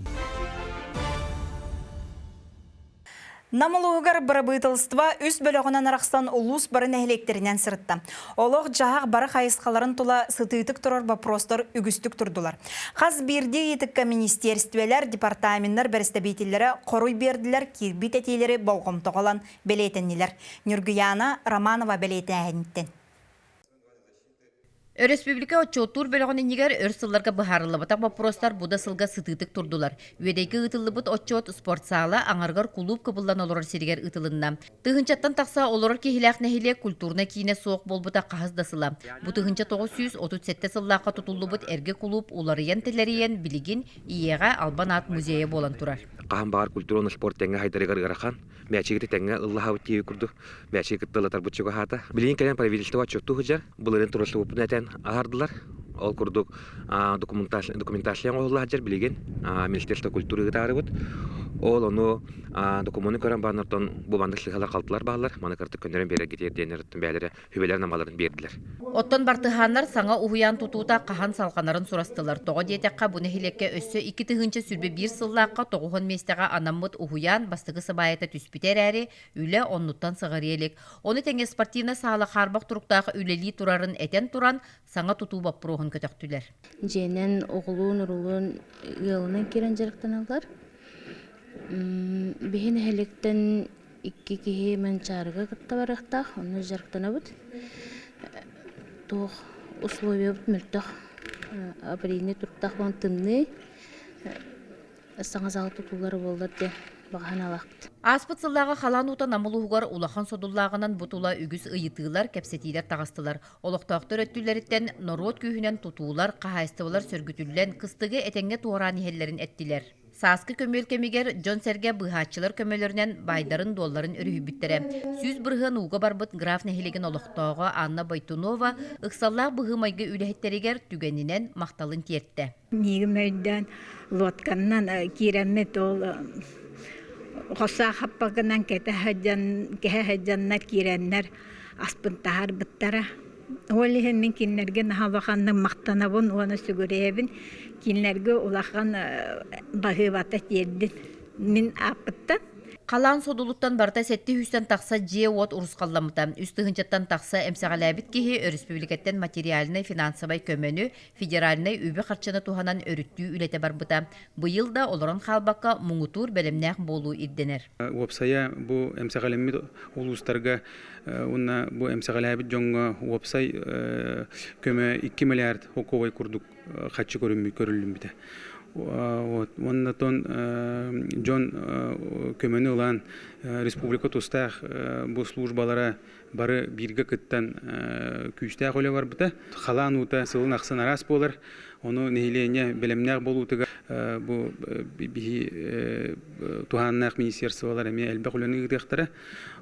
Нам улууһугар бырабыыталыстыба үс бөлөҕүнэн арахсан улуус бары нэһилиэктэринэн сырытта. Олох-дьаһах бары хайысхаларын тула сытыытык турар боппуруостар үгүстүк турдулар. Хас биирдии ыйытыкка министиэристибэлэр, департаменнар бэрэстэбиитэллэрэ хоруй биэрдилэр, киирбит этиилэри болҕомтоҕо ылан бэлиэтэннилэр. Ньургуйаана Романова бэлиэтээһиниттэн. Өрөспүүбүлүкэ отчуоттуур бөлөҕүн иннигэр өр сылларга быһаарыллыбатах боппуруостар бу да сылга сытыытык турдулар. Үөдэйгэ ыытыллыбыт отчуот спортсаала аҥарыгар кулууп кыбыллан олорор сиригэр ыытылынна. Тыһыынчаттан тахса олорор киһилээх нэһилиэк культурнай киинэ суох буолбута хаһыс да сыла. Бу 1937 сыллаахха тутуллубут эргэ кулууп уларыйан-тэлэрийэн билигин Ийэҕэ Албан аат музейа буолан турар. Хаһан баҕар культура уонна спорт тэҥҥэ сайдарыгар ыарахан. Мээчиги тэҥҥэ ыллаһабыт диэбит курдук Мээчиги кытта ыллатарбыт чугаһаата. Билигин кэлэн правительство отчуоттуу сылдьар. Былырыын туруорсубуппун этэн аһардылар. Ол курдук документация оҥоһулла сылдьар билигин Министерство культуры ыытаарыбыт. Ол ону докумуону көрөн баран бу маннык сыһалар халтылар бааллар. Маны кырдык көннөрөн биэрэргитигэр диэннэр бэйэлэрэ сүбэлэрин амаларын биэрдилэр. Оттон бартыһааннар саҥа уһуйаан тутуута хаһан салҕанарын сурастылар. Тоҕо диэтэххэ, бу нэһилиэккэ өссө 2021 сыллаахха 90 миэстэҕэ анаммыт уһуйаан бастакы сыбаайата түспүтэ эрээри, үлэ оннуттан сыҕарыйа илик. Ону тэҥэ спортивнай саала хаарбах туруктаах үлэлии турарын этэн туран, саҥа тутуу боппуруоһун көтөхтүлэр. Дьиэнэн оҕолуун-уруулуун ыалынан киирэн дьарыктаналлар. Биһи нэһилиэктэн икки киһи Манчаарыга кытта барыахтаах, онно дьарыктанабыт. Туох условиябыт мөлтөх, аварийнай туруктаах буолан тымныы, саҥа зал тутуулара буоллар диэн баҕа санаалаахпыт. Ааспыт сыллааҕы халаан уута Нам улууһугар улахан содуллааҕынан бу тула үгүс ыйытыылар, кэпсэтиилэр таҕыстылар. Олохтоохтор өттүлэриттэн норуот күүһүнэн тутуулар, хаһаайыстыбалар сөргүтүллэн, кыстыгы этэҥҥэ туораан иһэллэрин эттилэр. Сааскы көмүөл кэмигэр дьон-сэргэ быыһааччылар көмөлөрүнэн баайдарын-дуолларын өрүһүйбүттэрэ. 100% ууга барбыт Граф нэһилиэгин олохтооҕо Анна Бойтунова ыксаллаах быһыы-майгы үлэһиттэригэр түгэнинэн махталын тиэртэ. Миигин өйдөөн лодканнан киирэммит ол хосаах хаппагынан кэтэ сылдьан кэһэ сылдьаннар киирэннэр аспын таһаарбыттара. Ол иһин мин кинилэргэ наһаа улаханнык махтанабын уонна сүгүрүйэбин. Кинилэргэ улахан баһыыбата тиэрдин мин ааппыттан. Халаан содулуттан барыта сэттэ сүүстэн тахса дьиэ-уот урусхалламмыта. Үс тыһыынчаттан тахса эмсэҕэлээбит киһи өрөспүүбүлүкэттэн материальнай-финансовай көмөнү федеральнай үбү-харчыны туһанан өрүттүү үлэтэ барбыта. Быйыл да олорон хаалбакка муҥутуур бэлэмнээх буолуу ирдэнэр. Уопсайа бу эмсэҕэлэммит улуустарга уонна бу эмсэҕэлээбит дьоҥҥо уопсай көмө 2 миллиард солкуобай курдук харчы көрүллүбүтэ. Уонна тон дьон көмөнү ылан республика тустаах бу службалара бары бииргэ кыттан күүстээх үлэ барбыта. Халаан уута сылын ахсын араас буолар. Ону нэһилиэнньэ бэлэмнээх буолуутугар Бу биһи туһааннаах министерстволар эмиэ элбэх үлэни ыытыахтара.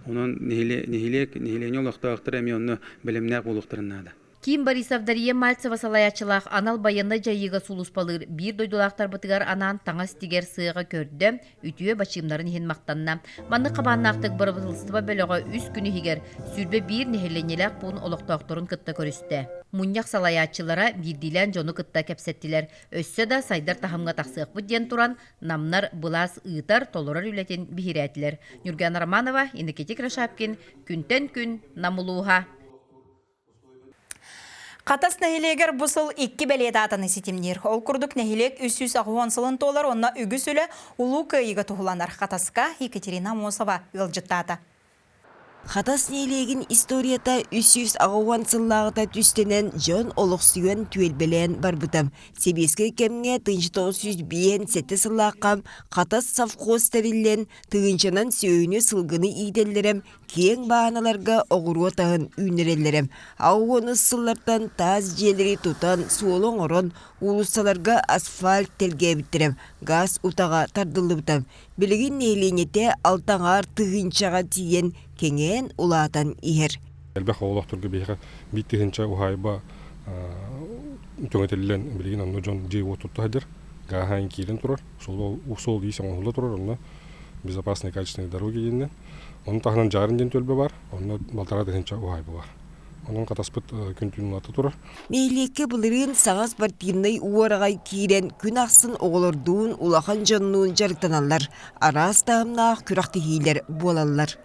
Онон нэһилиэк, нэһилиэнньэ олохтоохторо эмиэ онно бэлэмнээх буолуохтарын наада. Ким Борисов Дария Мальцева салайааччылаах анал байыаннай дьайыыга сулууспалыыр биир дойдулаахтарбытыгар анаан таҥас тигэр сыаҕа көрдө, үтүө бачыымнарын иһин махтанна. Маннык хабааннаахтык бырабыыталыстыба бөлөҕө үс күн иһигэр 21 нэһилиэнньэлээх пуун олохтоохторун кытта көрүстэ. Мунньах салайааччылара биирдиилээн дьону кытта кэпсэттилэр. Өссө да сайдар таһымҥа тахсыахпыт диэн туран, намнар былаас ыытар, толорор үлэтин биһирээтилэр. Нюргана Романова, Иннокентий Крошапкин, Күнтэн күн Нам улууһа. Хатас нэһилиэгэр бу сыл икки бэлиэ даатаны ситимниир. Ол курдук нэһилиэк 380 сылын туолар уонна үгүс үлэ Улуу Кыайыыга туһуланар. Хатаска Екатерина Амосова ыалдьыттаата. Хатас нэһилиэгин историята 380 сыллааҕыта түстэнэн дьон олохсуйан түөлбэлээн барбыта. Сэбиэскэй кэмҥэ 1957 сыллаахха Хатас совхоз тэриллэн тыһыынчанан сүөһүнү сылгыны иитэллэрэ киэҥ бааһыналарга оҕуруот аһын үүннэрэллэрэ. Аҕыс сыллартан таас дьиэлэри тутан, суолу оҥорон, уулуссаларга асфальт тэлгээбиттэрэ, гаас утаҕа тардыллыбыта. Билигин нэһилиэнньэтэ алта аҥаар тыһыынчаҕа тиийэн кэҥээн, улаатан иһэр. Элбэх оҕолоохторго биһиэхэ биир тыһыынча уһаайба түҥэтиллэн билигин онно дьон дьиэ-уот тутта сылдьар, гааһаан киирэн турар, суол-иис оҥоһулла турар, онно безопасные качественные дороги диэннэр. Ону таһынан Дьаарын диэн түөлбэ баар, онно балтараа тыһыынча уһаайба баар. Онон хатаспыт күн-түүн улаата турар. Нэһилиэккэ былырыын саҥа спортивнай уораҕай киирэн күн ахсын оҕолордуун, улахан дьоннуун дьарыктаналлар, араас таһымнаах күрэхтэһиилэр буолаллар.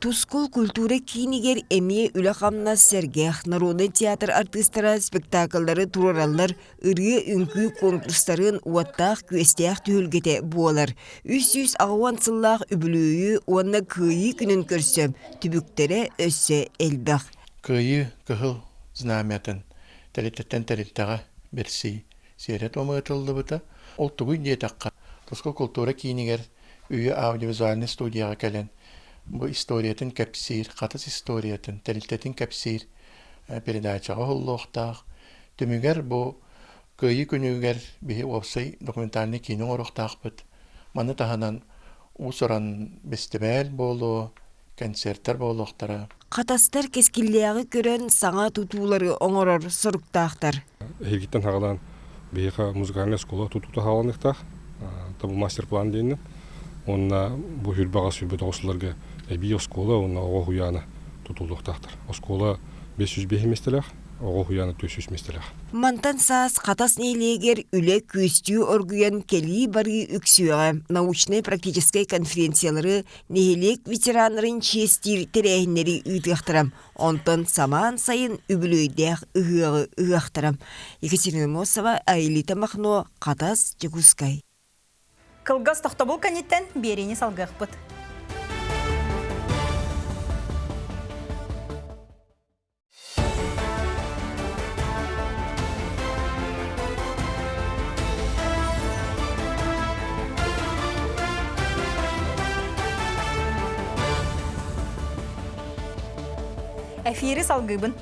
Тускул культура киинигэр эмиэ үлэ-хамнас сэргэх, народнай театр артыыстара спектакллары туруораллар, ырыа-үҥкүү конкурстарын уоттаах-күөстээх түһүлгэтэ буолар. 380 сыллаах үбүлүөйү уонна Кыайыы күнүн көрсө түбүктэрэ өссө элбэх. Кыайыы кыһыл знамятын тэрилтэттэн тэрилтэҕэ бэрсии сиэрэ-туома ыытыллыбыта. Ол тугуй диэтэххэ, Тускул култуура киинигэр Үйэ аудиовизуальнай студияҕа кэлэн бу историятын кэпсиир, хатыс историятын, тэрилтэтин кэпсиир передачаҕа уһуллуохтаах. Түмүгэр бу Кыайыы күнүгэр биһи уопсай документальнай киинэ оҥоруохтаахпыт. Маны таһынан уус-уран бэстибээл буолуо, концертар буолуохтара. Хатастар кэскиллээҕи көрөн саҥа тутуулары оҥорор соруктаахтар. Эһигиттэн саҕалаан биһиэхэ музыкальнай оскуола тутуута саҕаланыахтаах. Табу мастер-план диэннэн. Уонна бу хүрбэҕэ сүүрбэ сылларга эбии оскуола уонна оҕо уһуйаана тутуллуохтаахтар. Оскуола 505 миэстэлээх, оҕо уһуйаана 400 миэстэлээх. Мантан саас Хатас нэһилиэгэр үлэ күөстүү оргуйан кэлии-барыы үксүөҕэ. Научнай-практическай конференциялары, нэһилиэк ветераннарын чиэстиир тэрээһиннэри ыытыахтара. Онтон самаан сайын үбүлүөйдээх ыһыаҕы ыһыахтара. Екатерина Мосова, Аэлита Махно, Хатас, Дьокуускай. Кылгас тохтобул кэнниттэн биэриини салгыахпыт. Эфири салгыыбын.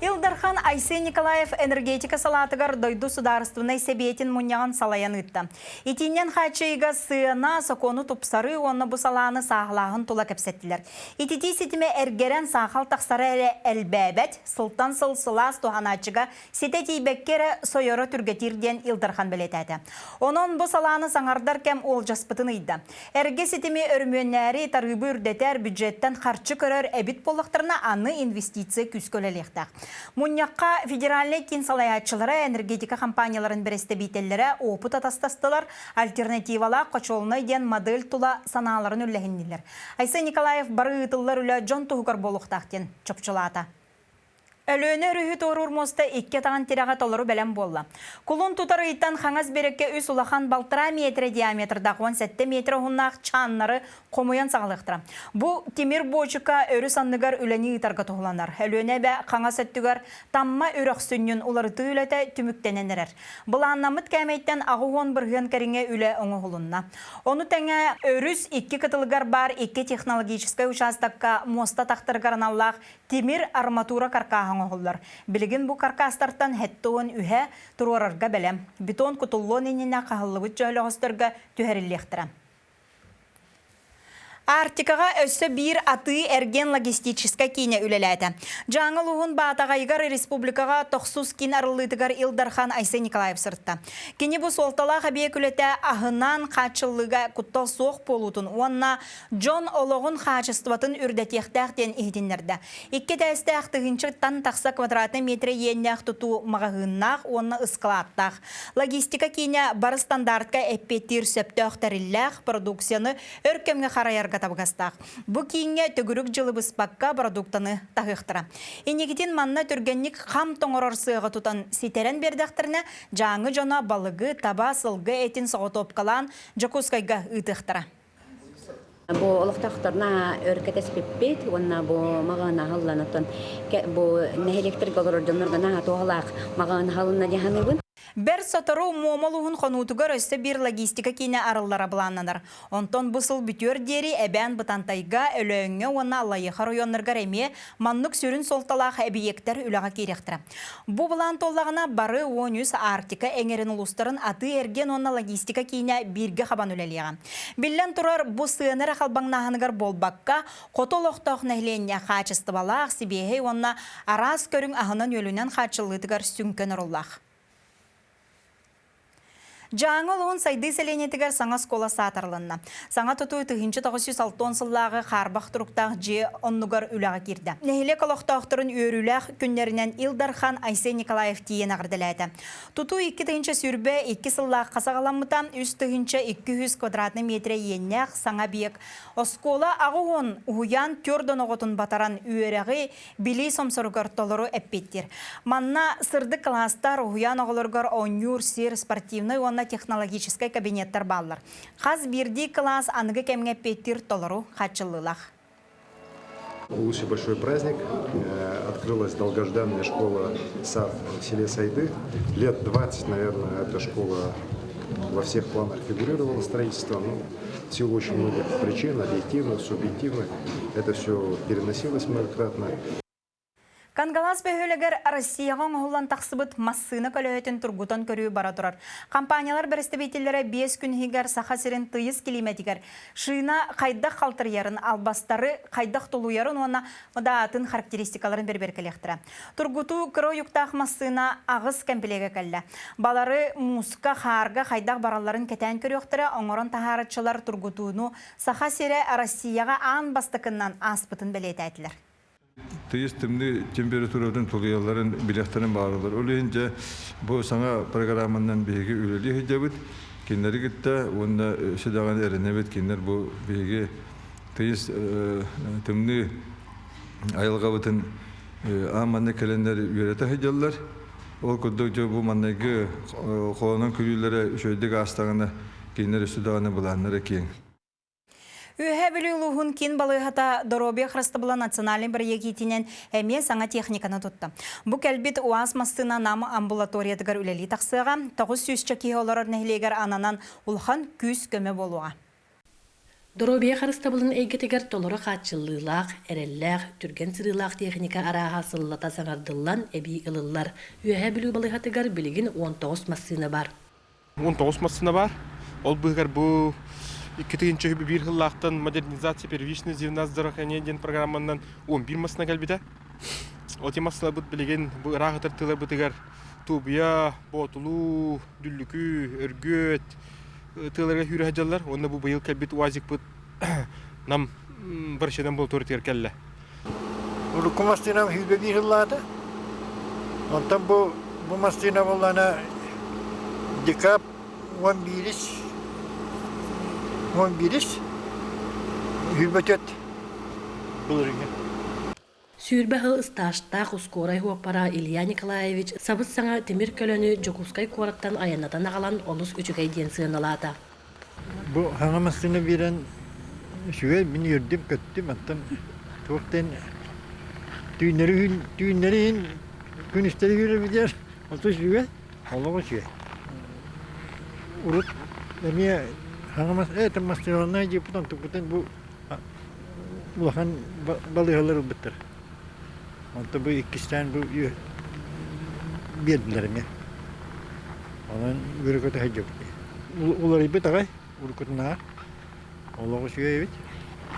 Ил Дархан Айсен Николаев энергетика салаатыгар дойду судаарыстыбаннай сэбиэтин мунньаҕын салайан ыытта. Итиннэн хааччыйыга сыана, сокуону тупсарыы уонна бу салааны сааһылааһын тула кэпсэттилэр. Ититии ситимэ эргэрэн саахал тахсара эрэ элбээбэт, сылтан сыл сылаас туһанааччыга ситэ тиийбэккэ эрэ сойоро түргэтиир диэн Ил Дархан бэлиэтээтэ. Онон бу салааны саҥардар кэм уолдьаспытын ыйда. Эргэ ситими өрөмүөннээри тарыыбы үрдэтэр, бюджеттэн харчы көрөр эбит буоллахтарына аны инвестиция күүскэ үлэлиэхтээх. Мунньахха федеральнай киин салайааччылара, энергетика компанияларын бэрэстэбиитэллэрэ опыт атастастылар, альтернативалаах хочуолунай диэн модель тула санааларын үллэһиннилэр. Айсен Николаев бары ыытыллар үлэ дьон туһугар буолуохтаах диэн чопчулаата. Өлүөнэ өрүһү туоруур муоста икки атаҕын тирэҕэ толору бэлэм буолла. Кулун тутар ыйтан хаҥас биэрэккэ үс улахан балтараа миэтэрэ диаметрдаах 17 миэтэрэ уһуннаах чааннары хомуйан саҕалыахтара. Бу тимир буочука өрүс анныгар үлэни ыытарга туһуланар. Өлүөнэ эбэ хаҥас өттүгэр Тамма үрэх сүнньүн уларытыы үлэтэ түмүктэнэн эрэр. Былааннаммыт кээмэйтэн 80% кэриҥэ үлэ оҥоһулунна. Ону тэҥэ өрүс икки кытылыгар баар икки технологическай учаастакка муоста тахтарыгар аналлаах Тимир арматура каркааһа оҥоһуллар. Билигин бу каркаастартан 73-һэ туруорарга бэлэм. Бетон кутуллуон иннинэ хаһыллыбыт дьөһөлөҕөстөргө түһэриллиэхтэрэ. Арктикаҕа өссө биир атыы-эргиэн логистическай киинэ үлэлээтэ. Дьааҥы улууһун Баатаҕайыгар республикаҕа тохсус киин арыллыытыгар Ил Дархан Айсен Николаев сырытта. Кини бу суолталаах эбийиэк үлэтэ аһынан хааччыллыыга куттал суох буолуутун уонна дьон олоҕун хаачыстыбатын үрдэтиэхтээх диэн иһитиннэрдэ. Икки этээстээх тыһыынчаттан тахса квадратнай миэтэрэ иэннээх тутуу маҕаһыыннаах уонна ыскылааттаах. Логистика киинэ бары стандартка эппиэттиир сөптөөх тэриллээх продукцияны өр кэмҥэ харайарга табыгастаах. Бу кииҥҥэ төгүрүк дьылы быспакка продуктаны таһыахтара. Инникитин манна түргэнник хам тоҥорор сыаҕы тутан ситэрэн биэрдэхтэринэ, Дьааҥы дьоно балыгы, таба, сылгы этин соҕотуопкалаан Дьокуускайга ыытыахтара. Бу олохтоохторуна өр кэтэспиппит уонна бу маҕаһын аһыллан оттон бу нэһилиэктэргэ олорор дьоннорго наһаа туһалаах маҕаһын аһылынна дии саныыбын. Бэрт сотору Муома улууһун хонуутугар өссө биир логистика киинэ арыллара былааннанар. Онтон бу сыл бүтүөр диэри Эбээн Бытантайга, Өлөөҥҥө уонна Аллайыаха оройуоннарыгар эмиэ маннык сүрүн суолталаах эбийиэктэр үлэҕэ киириэхтэрэ. Бу былаан туоллаҕына бары 13 Арктика эҥэрин улуустарын атыы-эргиэн уонна логистика киинэ бииргэ хабан үлэлиэҕэ. Биллэн турар, бу сыана эрэ халбаҥнааһыныгар буолбакка, хоту олохтоох нэһилиэнньэ хаачыстыбалаах, сибиэһэй уонна араас көрүҥ аһынан-үөлүнэн хааччыллыытыгар сүҥкэн оруоллаах. Дьааҥы улууһун Сайдыы сэлиэнньэтигэр саҥа оскуола саатарылынна. Саҥа тутуу 1960 сыллааҕы хаарбах туруктаах дьиэ оннугар үлэҕэ киирдэ. Нэһилиэк олохтоохторун үөрүүлээх күннэринэн Ил Дархан Айсен Николаев тиийэн эҕэрдэлээтэ. Тутуу 2022 сыллаахха саҕаламмыта, 3200 квадратнай миэтэрэ иэннээх саҥа объект оскуола 80 уһуйаан түөрт оҕотун батаран үөрэҕи билии сомсоругар толору эппиэттиир. Манна сырдык кылаастар, уһуйаан оҕолоругар оонньуур сир, спортивнай уонна технологическай кабинеттар бааллар. Хас биирдии кылаас аныгы кэмҥэ эппиэттиир толору хааччыллыылаах. Улусе большой праздник. Открылась долгожданная школа сад в селе Сайды. Лет 20, наверное, эта школа во всех планах фигурировала строительство. Но в силу очень многих причин, объективных, субъективных, это все переносилось многократно. Кангалас бөһүөлэгэр Россияҕа оҥоһуллан тахсыбыт массыына көлөһөтүн тургутан көрүү бара турар. Компаниялар бэрэстэбиитэллэрэ 5 күн иһигэр Саха сирин тыйыс килиимэтигэр шина хайдах халтарыйарын, албастары хайдах тулуйарын уонна даатын характеристикаларын бэрбэркэлиэхтэрэ. Тургутуу кыра уйуктаах массыына аҕыс кэмпилиэгэ кэллэ. Балары мууска, хаарга хайдах баралларын кэтээн көрүөхтэрэ, оҥорон таһаараччылар тургутууну Саха сирэ Россияҕа аан бастакыннан ааспытын бэлиэтээтилэр. Тыйыс тымныы температуратын тулуйалларын билиэхтэрин баҕараллар. Ол иһин дьэ бу саҥа программанан биһиги үлэлии сылдьабыт. Кинилэри кытта уонна өссө даҕаны эрэнэбит кинилэр бу биһиги тыйыс тымныы айылҕабытын аан манна кэлэннэр үөрэтэ сылдьаллар. Ол курдук дьэ бу манныгы холонон көрүүлэрэ үчүгэйдик аастаҕына кинилэр өссө даҕаны былааннара киэҥ. Үөһээ Бүлүү улууһун киин балыыһата Доруобуйа харыстабыла национальнай бырайыак иитинэн эмиэ саҥа техниканы тутта. Бу кэлбит УАЗ массыына Нам амбулаториятыгар үлэлии тахсыаҕа, 900 киһи олорор нэһилиэгэр ананан улахан күүс-көмө буолуоҕа. Доруобуйа харыстабылын эйгэтигэр толору хааччыллыылаах, эрэллээх, түргэн сырыылаах техника арааһа сыллата саҥардыллан эбии ылыллар. Үөһээ Бүлүү балыыһатыгар билигин 19 массыына баар. 19 массыына баар. Ол быыһыгар бу 2001 сыллаахтан модернизация первичной звена здравоохранения диэн программанан 11 массыына кэлбитэ. Ол массыынабыт билигин бу ыраах ытар тыаларбытыгар Туобуйа, Боотулуу, Дүллүкү, Өргүөт, тыаларга сүүрэ сылдьаллар уонна бу быйыл кэлбит УАЗикпыт Нам Барышынан амбулаториятыгар кэллэ. Урукку массыынам 101 сыллаата. Онтон бу бу массыына буоллаҕына декаб 11 11 24 былырыыҥҥы. 20 сыл ыстаастаах ускуорай уоппара Илья Николаевич сабыс-саҥа тимир көлөнү Дьокуускай куораттан айаннатан аҕалан олус үчүгэй диэн сыаналаата. Бу хаҥа массыына биэрэн үчүгэй мин үөрдүм көттүм оттон туох диэн түүннэри түүннэри иһин күнүстэри үөрэбитигэр ото үчүгэй олох үчүгэй урут эмиэ хаҥа мас это массыынанан дьиэппит онтукпутун бу улахан балыыһалар ылбыттар онто бу иккистээн бу биэрдилэр эмиэ онон үөрэ-көтө сылдьабыт уларыйбыт аҕай уруккутунааҕар олох үчүгэй эбит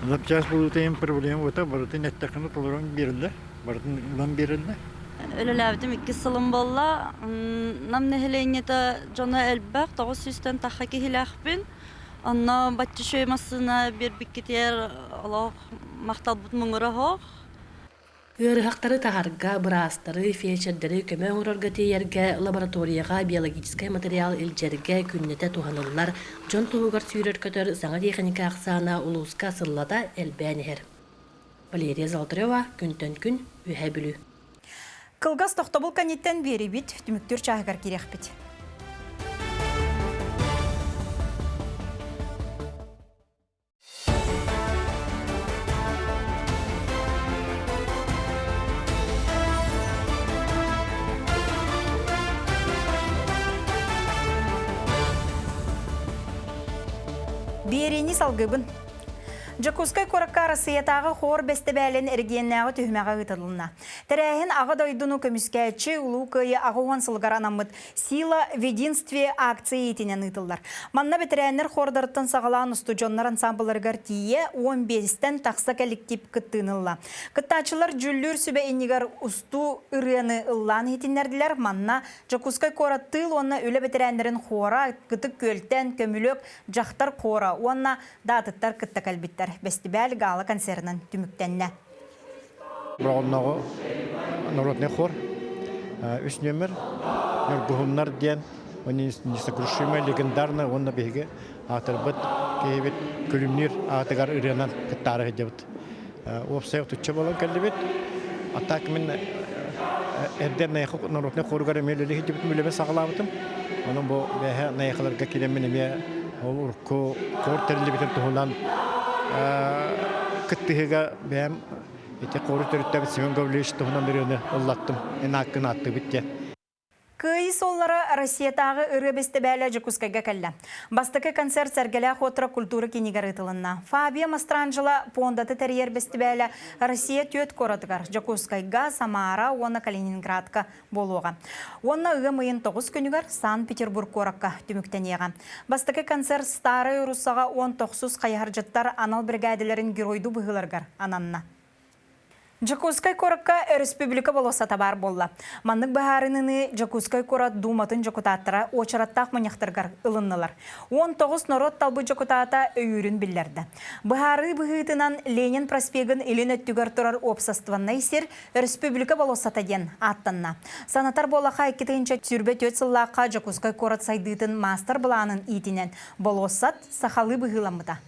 запчасть булуута иһин проблема буолта барытын эттэххинэ толорон биэрэллэр барытын ылан биэрэллэр Үлэлээбитим иккис сылым буолла. Нам нэһилиэнньэтэ дьоно элбэх, 900-тэн тахха киһилээхпин. Онно бачча үчүгэй массыына биэрбиккитигэр олох махталбыт муҥура суох. Ыарыһахтары таһарга, быраастары, фельдшердэри көмө оҥорорго тиийэргэ, лабораторияҕа биологическай материал илдьэргэ күннэтэ туһаныллар, дьон туһугар сүүрэр-көтөр саҥа тиэхиньикэ ахсаана улууска сыллата элбээн иһэр. Валерия Золотарева, Күнтэн күн, Үөһээ Бүлүү. Кылгас тохтобул кэнниттэн биэрибит түмүктүүр чааһыгар киириэхпит. Биэриини салгыбын. Дьокуускай куоракка Арассыыйатааҕы хор бэстэбээлин эрэгийиэннээҕи түһүмэҕэ ыытылынна. Тэрээһин Аҕа дойдуну көмүскээччи Улуу Кыайыы 80 сылыгар анаммыт Сила в единстве акция иитинэн ыытыллар. Манна бэтэрээннэр хордарыттан саҕалаан устудьуоннар ансаамбылларыгар тиийэ 15-тэн тахса кэлликтиип кыттыыны ылла. Кыттааччылар дьүүллүүр сүбэ иннигэр устуу ырыаны ыллаан иһитиннэрдилэр. Манна Дьокуускай куорат тыыл уонна үлэ бэтэрээннэрин хора, Ытык Күөлтэн, Көмүлүөк дьахтар хора уонна даатыттар кытта кэлбиттэр. Бэстибээл гала-концерынан түмүктэннэ. Бороҕоннооҕу народный хор үс нүөмэр Ньургуһуннар диэн несокрушимая легендарная уонна биһиги аатырбыт киһибит Күлүмнүүр аатыгар ырыанан кыттаары сылдьабыт. Уопсай отучча буолан кэллибит. А так мин эрдэ Найахы народнай хоругар эмиэ үлэлии сылдьыбытым, үлэбин саҕалаабытым. Онон бу бэһэ Найахыларга киирэммин эмиэ ол урукку хор тэриллибитин туһунан кыттыһыыга бэйэм ити хору төрүттээбит Семен Гаврильевич туһунан ырыаны ыллаттым, эн ааккын ааттыыбыт диэн. Кыайыы суоллара Россиятааҕы ырыа бэстибээлэ Дьокуускайга кэллэ. Бастакы концерт Сэргэлээх уотра культура киинигэр ыытылынна. Фабия Мастранджела пуондаты тэрийэр бэстибээлэ Россия түөрт куоратыгар Дьокуускайга, Самара уонна Калининградка буолуоҕа. Уонна ыам ыйын 9 күнүгэр Санкт-Петербург куоракка түмүктэниэҕэ. Бастакы концерт Старай Руссаҕа 19 хайыһардьыттар анал биригээдэлэрин геройдуу быһыыларыгар ананна. Дьокуускай куоракка өрөспүүбүлүкэ болуоссата баар буолла. Маннык быһаарыныыны Дьокуускай куорат Дууматын дьокутааттара уочараттаах мунньахтарыгар ылыннылар. 19 норуот талбыт дьокутаата өйүүрүн биллэрдэ. Быһаарыы быһыытынан Ленин проспегын илин өттүгэр турар уопсастыбаннай сир Өрөспүүбүлүкэ болуоссата диэн ааттанна. Санатар буоллахха, 2024 сыллаахха Дьокуускай куорат сайдыытын маастар-былаанын иитинэн болуоссат сахалыы быһыыламмыта.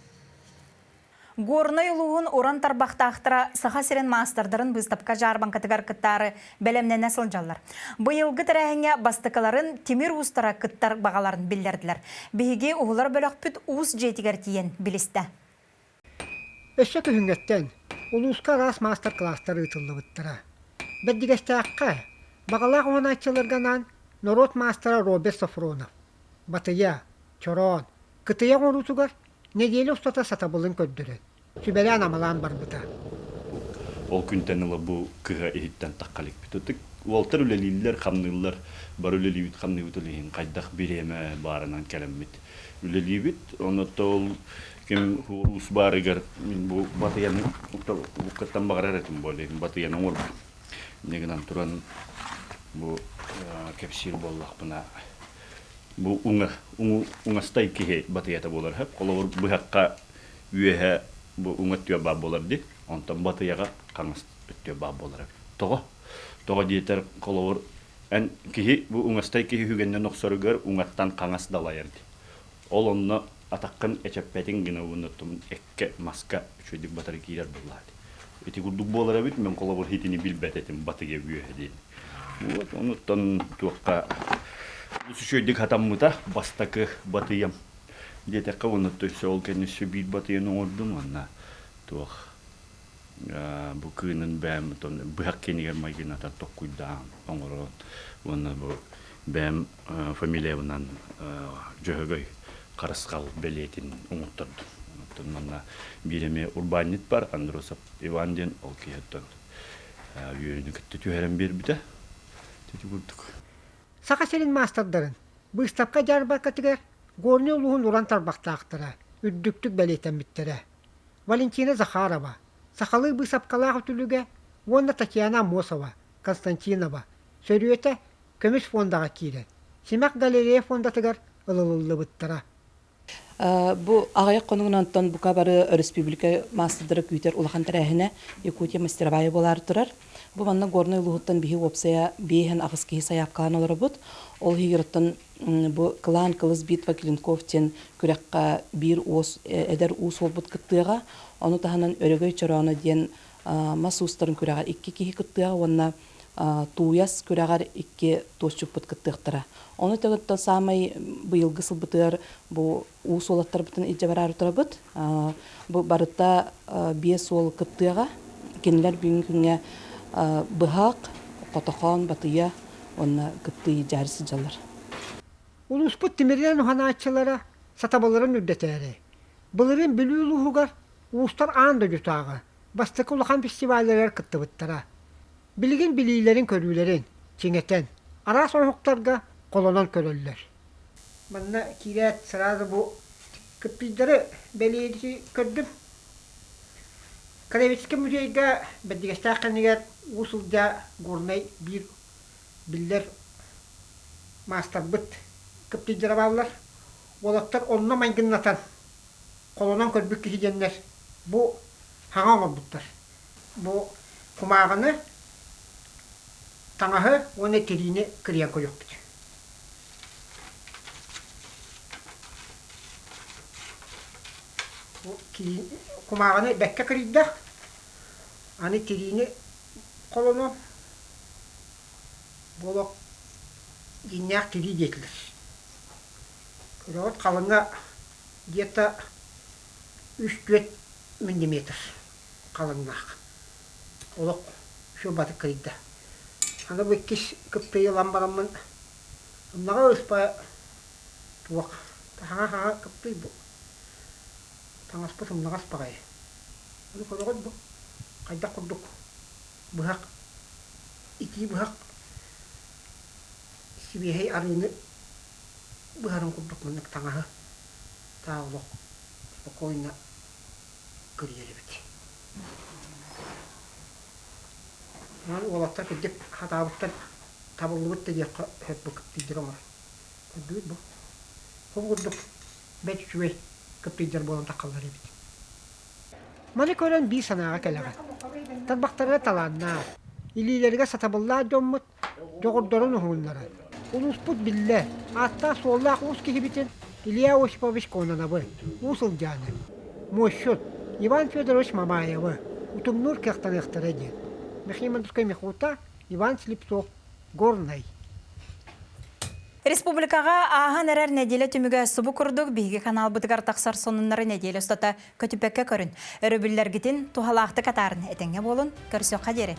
Горнай улууһун уран тарбахтаахтара Саха сирин маастардарын быыстапка-дьаарбаҥкатыгар кыттаары бэлэмнэнэ сылдьаллар. Быйылгы тэрээһиҥҥэ бастакыларын тимир уустара кыттар баҕаларын биллэрдилэр. Биһиги уһулар бөлөхпүт уус дьиэтигэр тиийэн билистэ. Өссө күһүҥҥэттэн улууска араас маастар-кылаастар ыытыллыбыттара. Бэрдигэстээххэ баҕалаах уһанааччыларга анаан норуот маастара Роберт Софронов Батыйа, Чороон, Кытыйа оҥоруутугар нэдиэлэ устата сатабылын көрдөрөн, сүбэлээн-амалаан барбыта. Ол күнтэн ыла бу кыһа иһиттэн тахха иликпит. Ытык уолтар үлэлииллэр, хамныыллар, бары үлэлиибит, хамныыбыт ол иһин хайдах бириэмэ баарынан кэлэммит үлэлиибит. Онон ол ким уус баарыгар мин бу батыйаны уккаттан баҕарар этим буолла батыйаны оҥорбутум. Инньэ гынан туран бу кэпсиир буоллахпына бу уҥа уҥастай киһи батыйата буолар сөп. Холобур быһахха үөһэ бу уҥа өттүгэр баар буолар дии. Онтон батыйаҕа хаҥас өттүгэр баар буолар эбит. Тоҕо? Тоҕо диэтэр холобур эн киһи бу уҥастай киһи үгэннэн охсоругар уҥаттан хаҥас далайар дии. Ол онно атаххын эчэппэтиҥ гына уонна эккэ маска үчүгэйдик батары киирэр буоллаҕа дии. Ити курдук буолар эбит, мен холобур итини билбэт этим батыйа үөһэ диэн. Вот, онуттан туохха үчүгэйдик хатаммыта бастакы батыйам диэтэххэ уонна өссө ол кэннэ өссө биир батыйаны оҥордум уонна туох бу кыынын бэйэм быһах киэнигэр майгынатар токкуйдаан оҥорон уонна бу бэйэм фамилиябынан Дьөһөгөй харысхал бэлиэтин оҥоттордум. Оттон манна биир эмиэ урбаанньыт бар Андросов Иван диэн ол киһиттэн үөрүүнү кытта түһэрэн биэрбитэ. Ити курдук. Саха сирин маастардарын быыстапка дьаарбаркатыгар Горнай улууһун уран тарбахтаахтара үрдүктүк бэлиэтэммиттэрэ. Валентина Захарова, сахалыы быысапкалаах үтүлүгэ уонна Татьяна Аммосова, Константинова сөрүөтэ көмүс фондаҕа киирэн, Симэх галерея фондатыгар ылыллыбыттара. Бу аҕыйах хонугунан онтон бука бары өрөспүүбүлүкэ маастардара күүтэр улахан тэрээһинэ Якутия мастеровая буолаары турар. Бу манна Горнай улууһуттан биһи уопсайа 58 киһи сайаапкалаан олоробут. Ол иһигэр оттон бу Клан Кылыс битва Клинков диэн күрэххэ биир уос эдэр уус уолбут кыттыаҕа. Ону таһынан Өрөгөй чорооно диэн мас уустарын күрэҕэр икки киһи кыттыаҕа уонна Тууйас күрэҕэр икки туосчуппут кыттыахтара. Ону тэҥиттэн саамай быйылгы сылбытыгар бу уус уолаттарбытын илдьэ бараары турабыт. Бу барыта биэс уол кыттыаҕа. Кинилэр бүгүҥҥү күҥҥэ быһах, хотохоон, батыйа уонна кыттыы дьаары сылдьаллар. Улууспут тимиринэн уһанааччылара сатабылларын үрдэтээри, былырыын Бүлүү улууһугар уустар аан дойдутааҕы бастакы улахан фестивалларыгар кыттыбыттара. Билигин билиилэрин-көрүүлэрин чиҥэтэн, араас оҥоһуктарга холонон көрөллөр. Манна киирээт сразу бу кыптыйдары бэлиэтии көрдүм. Краеведческай музейга Бэрдигэстээх кэннигэр Уус Ылдьаа Горнай биир биллэр маастарбыт кыптыйдара бааллар. Уолаттар онно майгыннатан холонон көрбүт киһи диэннэр бу хаҥа оҥорбуттар. Бу кумааҕыны, таҥаһы уонна тириини кырыйан көрүөхпүт. Бу кумааҕыны бэккэ кырыйда, аны тириини холоно буолуох дьиҥнээх тирии диэтилэр. Көрөҕүт халыҥа где-то үс-түөрт миллиметр халыҥнаах. Олох все батык кырыйда. Аны бу иккис кыптыйы ылан бараммын ымнаҕа ыспа туох хаҥа-хаҥа кыптый бу. Таҥаспыт ымнаҕас баҕайы. Аны көрөҕүт бу хайдах курдук быһах итии быһах сибиэһэй арыыны быһарын курдук маннык таҥаһы таа олох спокойно кырыйар эбит. Онон уолаттар кырдьык хатаабыттар табыллыбыт да диэххэ сөп бу кыптыйдары оҥорон. Көрдүгүт бу? Ол курдук бэрт үчүгэй кыптыйдар буолан таххаллар эбит. Маны көрөн биир санааҕа кэлэҕин. Тарбахтарыгар талааннаах, илиилэригэр сатабыллаах дьоммут дьоҕурдарын уһугуннаран, улууспут биллэр, ааттаах-суоллаах уус киһибитин Илья Осипович Кононовы, Уус Ылдьааны, муосчут Иван Федорович Мамаевы утумнуур кыахтаныахтара диэн Михимовскай Михута, Иван Слепцов, Горнай. Республикаҕа ааһан эрэр нэдиэлэ түмүгэ субу курдук биһиги каналбытыгар тахсар сонуннары нэдиэлэ устата көтүппэккэ көрүн. Өрөбүллэргитин туһалаахтык атаарын этэҥҥэ буолун, көрсүөххэ диэри.